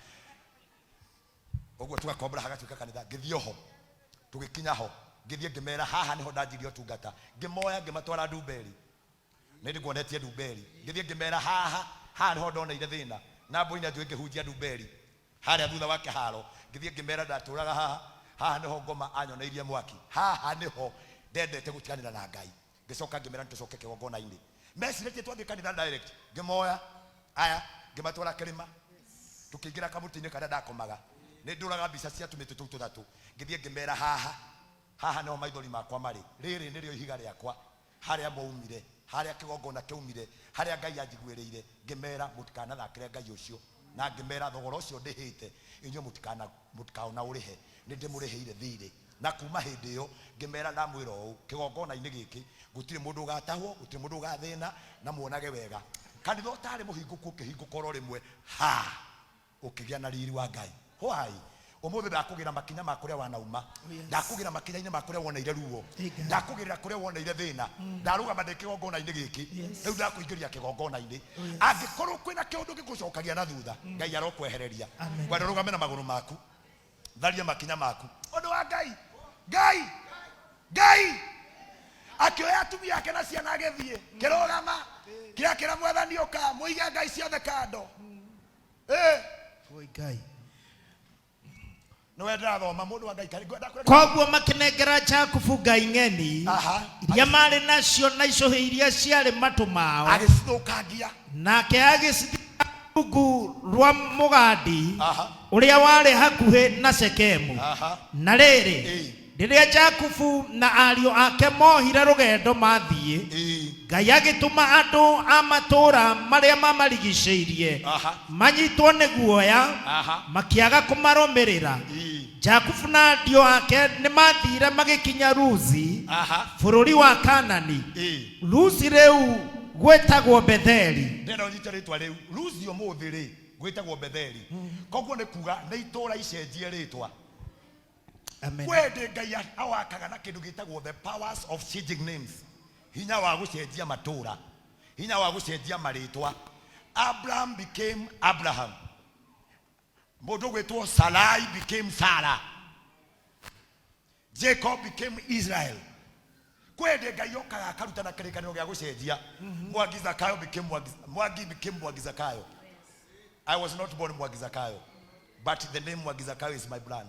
Ũguo tũgakombora hagatuĩka kanitha. Ngĩthiĩ oho, tũgĩkinya ho, ngĩthiĩ ngĩmera haha nĩho ndanjirie ũtungata. Ngĩmoya ngĩmatwara Ndumberi. Nĩ ndĩkuonetie Ndumberi. Ngĩthiĩ ngĩmera haha, haha nĩho ndoneire thĩna. Na Mbũi nĩ anjũĩ ngĩhunjia Ndumberi. Harĩa thutha wa kĩharo, ngĩthiĩ ngĩmera ndatũraga haha, haha nĩho ngoma anyoreirie mwaki. Haha nĩho ndendete gũtiganĩra na Ngai. Ngĩcoka ngĩmera nĩtũcoke kĩgongona-inĩ. Mecirĩtie twathiĩ kanitha direct. Ngĩmoya, aya, ngĩmatwara kĩrĩma. Tũkĩingĩra kamũtĩ-inĩ karĩa ndakomaga. Nĩ ndũraga mbica cia tũmĩtĩ tũu tũthatũ. Ngĩthiĩ ngĩmera haha, haha nĩho maithori makwa marĩ. Rĩrĩ nĩrĩo ihiga rĩakwa. Harĩa mwaumire, harĩa kĩgongona kĩaumire, harĩa Ngai anjiguĩrĩire. Ngĩmera mũtikanathakĩre Ngai ũcio. Na ngĩmera thogora ũcio ndĩhĩte, inyuĩ mũtikaona ũrĩhe. Nĩ ndĩmũrĩhĩire thiirĩ. Na kuma hĩndĩ ĩyo ngĩmera ndamwĩra ũũ, kĩgongona-inĩ gĩkĩ gũtirĩ mũndũ ũgatahwo, gũtirĩ mũndũ ũgathĩna, na muonage wega. Kanitha ũtarĩ mũhingũku ũkĩhingũka oro rĩmwe, ha! Ũkĩgĩa na riri wa Ngai. Why? Ũmũthĩ ndakũgĩra makinya ma kũrĩa wanauma. Ndakũgĩra makinya-inĩ ma kũrĩa woneire ruo. Ndakũgĩrĩra kũrĩa woneire thĩna. Ndarũgama ndĩ kĩgongona-inĩ gĩkĩ. Rĩu ndakũingĩria kĩgongona-inĩ. Angĩkorwo kwĩna kĩũndũ gĩgũcokagia na thutha, Ngai arokwehereria. Ngwenda ũrũgame na magũrũ maku. Tharia makinya maku. Ũndũ wa Ngai. Ngai. Ngai. Akĩoya atumia ake na ciana agĩthiĩ. Kĩrũgama. Kĩrakĩra mwathani ũka, mũige Ngai ciothe kando. Oi Ngai. Nĩwe ndĩrathoma mũndũ wa Ngai karĩ ngwenda kwenda. Koguo makĩnengera Jakubu ngai ng'eni iria marĩ nacio na icũhĩ iria ciarĩ matũ mao. Agĩcithũkangia. Nake agĩcithika rungu rwa mũgandi ũrĩa warĩ hakuhĩ na Shekemu. Na rĩrĩ, rĩrĩa Jakubu na ariũ ake mohire rũgendo mathiĩ, Ngai agĩtũma andũ a matũũra marĩa mamarigicĩirie manyitwo nĩ guoya, makĩaga kũmarũmĩrĩra. Jakubu na ariũ ake nĩ maathiire magĩkinya Luzi, bũrũri wa Kaanani. Luzi rĩu gwĩtagwo Betheli. Ndĩrenda ũnyite rĩtwa rĩu Luzi ũmũthĩ rĩ gwĩtagwo Betheli. Koguo nĩ kuga nĩ itũũra icenjie rĩtwa. Amen. Kwĩ hĩndĩ Ngai awakaga na kĩndũ gĩtagwo the powers of changing names, hinya wa gũcenjia matũũra, hinya wa gũcenjia marĩtwa. Abraham became Abraham, mũndũ ũgwĩtwo Sarai became Sarah, Jacob became Israel. Kwĩ hĩndĩ Ngai okaga akarutana kĩrĩkanĩro gĩa gũcenjia. Mwangi Zakayo became Mwangi, Mwangi became Mwangi Zakayo. I was not born Mwangi Zakayo, but the name Mwangi Zakayo is my brand.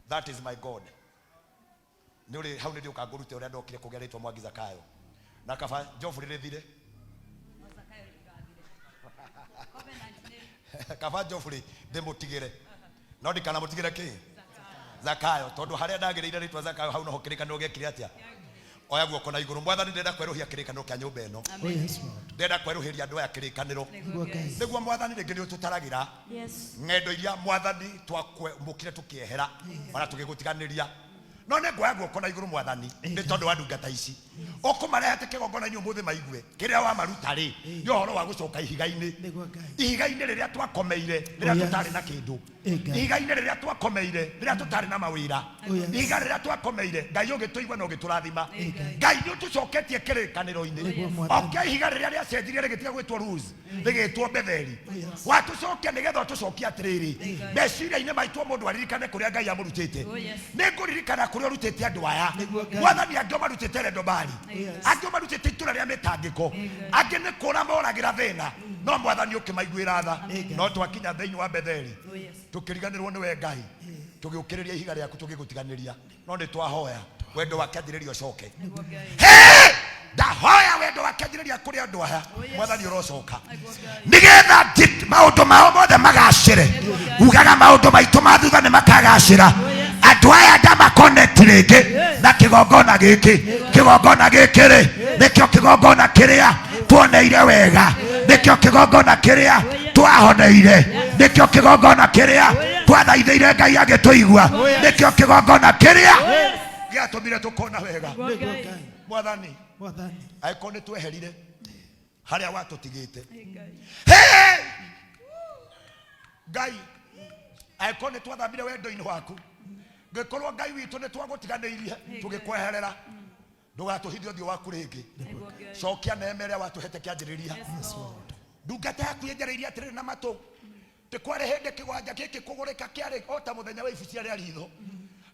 That is my God. Nĩ ũrĩ hau nĩ ndĩũka ngũrute ũrĩa ndokire kũgĩa rĩtwa Mwangi Zakayo. Na kaba njobu rĩrĩthire. Kaba njobu rĩ ndĩmũtigĩre. No ndikanamũtigĩre kĩ? Zakayo. Tondũ harĩa ndagĩrĩire rĩtwa Zakayo hau noho kĩrĩkanĩro gĩekire atĩa? Oya guoko na igũrũ. Mwathani ndĩrenda kwerũhia kĩrĩkanĩro kĩa nyũmba ĩno. Oh yes, Lord. Ndĩrenda kwerũhĩria andũ aya kĩrĩkanĩro. Nĩguo Ngai. Nĩguo mwathani rĩngĩ nĩ ũtũtaragĩra ng'endo iria mwathani twakwamũkire tũkĩehera ona tũgĩgũtiganĩria. No nĩ nguoya guoko na igũrũ mwathani nĩ tondũ wa ndungata ici. Ũkũmarehete kĩgongona-inĩ ũmũthĩ maigue kĩrĩa wamaruta rĩ nĩ ũhoro wa gũcoka ihiga-inĩ. Nĩguo Ngai. Ihiga-inĩ rĩrĩa twakomeire rĩrĩa Oh, yes. tũtarĩ na kĩndũ. Ngai. Ihiga-inĩ rĩrĩa twakomeire rĩrĩa tũtarĩ na mawĩra. Oh, yes. Ihiga rĩrĩa twakomeire Ngai ũgĩtũigua na ũgĩtũrathima. Ngai. Ngai nĩ ũtũcoketie kĩrĩkanĩro-inĩ. Nĩguo Mwathani. Oke ihiga rĩrĩa rĩacenjirie rĩgĩtiga gwĩtwo Luz rĩgĩtwo Betheli. Yes. Watũcokia nĩgetha ũtũcokie atĩrĩrĩ meciria-inĩ maitũ mũndũ aririkane kũrĩa Ngai amũrutĩte. Nĩ ngũririkana kũrĩa ũrutĩte andũ aya. Nĩguo Ngai. Mwathani angĩ ũmarutĩte Rendobari, Yes. angĩ ũmarutĩte itũra rĩa mĩtangĩko, angĩ nĩ kũra moragĩra thĩna, no mwathani ũkĩmaiguĩra tha. Ngai. No twakinya thĩinĩ wa Betheli tũkĩriganĩrwo nĩwe Ngai. Tũgĩũkĩrĩria ihiga rĩaku, tũgĩgũtiganĩria, no nĩ twahoya wendo wa kĩanjĩrĩria ũcoke. Nĩguo Ngai. Hey! Ndahoya wendo wa kĩanjĩrĩria kũrĩ andũ aya. Oh, yes. Mwathani ũrocoka Nĩguo Ngai. nigetha maũndũ mao mothe magacĩre. Ugaga maũndũ maitũ ma thutha nĩ makagacĩra. Andũ aya ndamakoneti rĩngĩ na kĩgongona gĩkĩ. Kĩgongona gĩkĩ rĩ, nĩkĩo kĩgongona kĩrĩa tuoneire wega, nĩkĩo kĩgongona kĩrĩa twahoneire, nĩkĩo kĩgongona kĩrĩa twathaithĩire Ngai agĩtũigua, nĩkĩo kĩgongona kĩrĩa gĩatũmire tũkona wega. Nĩguo Nĩguo Ngai. Ngai. Mwathani, Mwathani. angĩkorwo nĩ tweherire harĩa watũtigĩte. Ngai. Hey! Ngai, angĩkorwo nĩ twathambire wendo-inĩ waku, ngĩkorwo Ngai witũ nĩ twagũtiganĩirie tũgĩkweherera, ndũgatũhithe ũthiũ waku rĩngĩ. Nĩguo Ngai. Cokia neema ĩrĩa watũhete kĩanjĩrĩria. Yes, Lord. Ndungata yaku ĩnjarĩirie atĩrĩrĩ na matũ, tĩ kwarĩ hĩndĩ kĩgwanja gĩkĩ kũgũrĩka kĩarĩ o ta mũthenya wa ibucia rĩa ritho,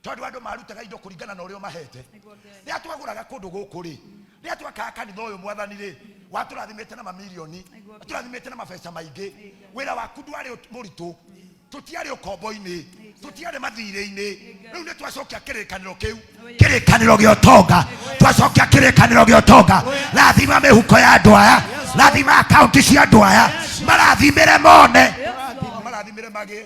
tondũ andũ marutaga indo kũringana na ũrĩa ũmahete. Nĩguo Ngai. Rĩrĩa twagũraga kũndũ gũkũ rĩ, rĩrĩa twakaga kanitha ũyũ, Mwathani rĩ, watũrathimĩte na mamirioni, watũrathimĩte na mabeca maingĩ. Wĩra waku ndwarĩ mũritũ, tũtiarĩ ũkombo-inĩ, tũtiarĩ mathirĩ-inĩ. Rĩu nĩ twacokia kĩrĩkanĩro kĩu, kĩrĩkanĩro gĩa ũtonga. Twacokia kĩrĩkanĩro gĩa ũtonga. Rathima mĩhuko ya andũ aya, rathima akaunti cia andũ aya, marathimĩre mone, marathimĩre magĩe.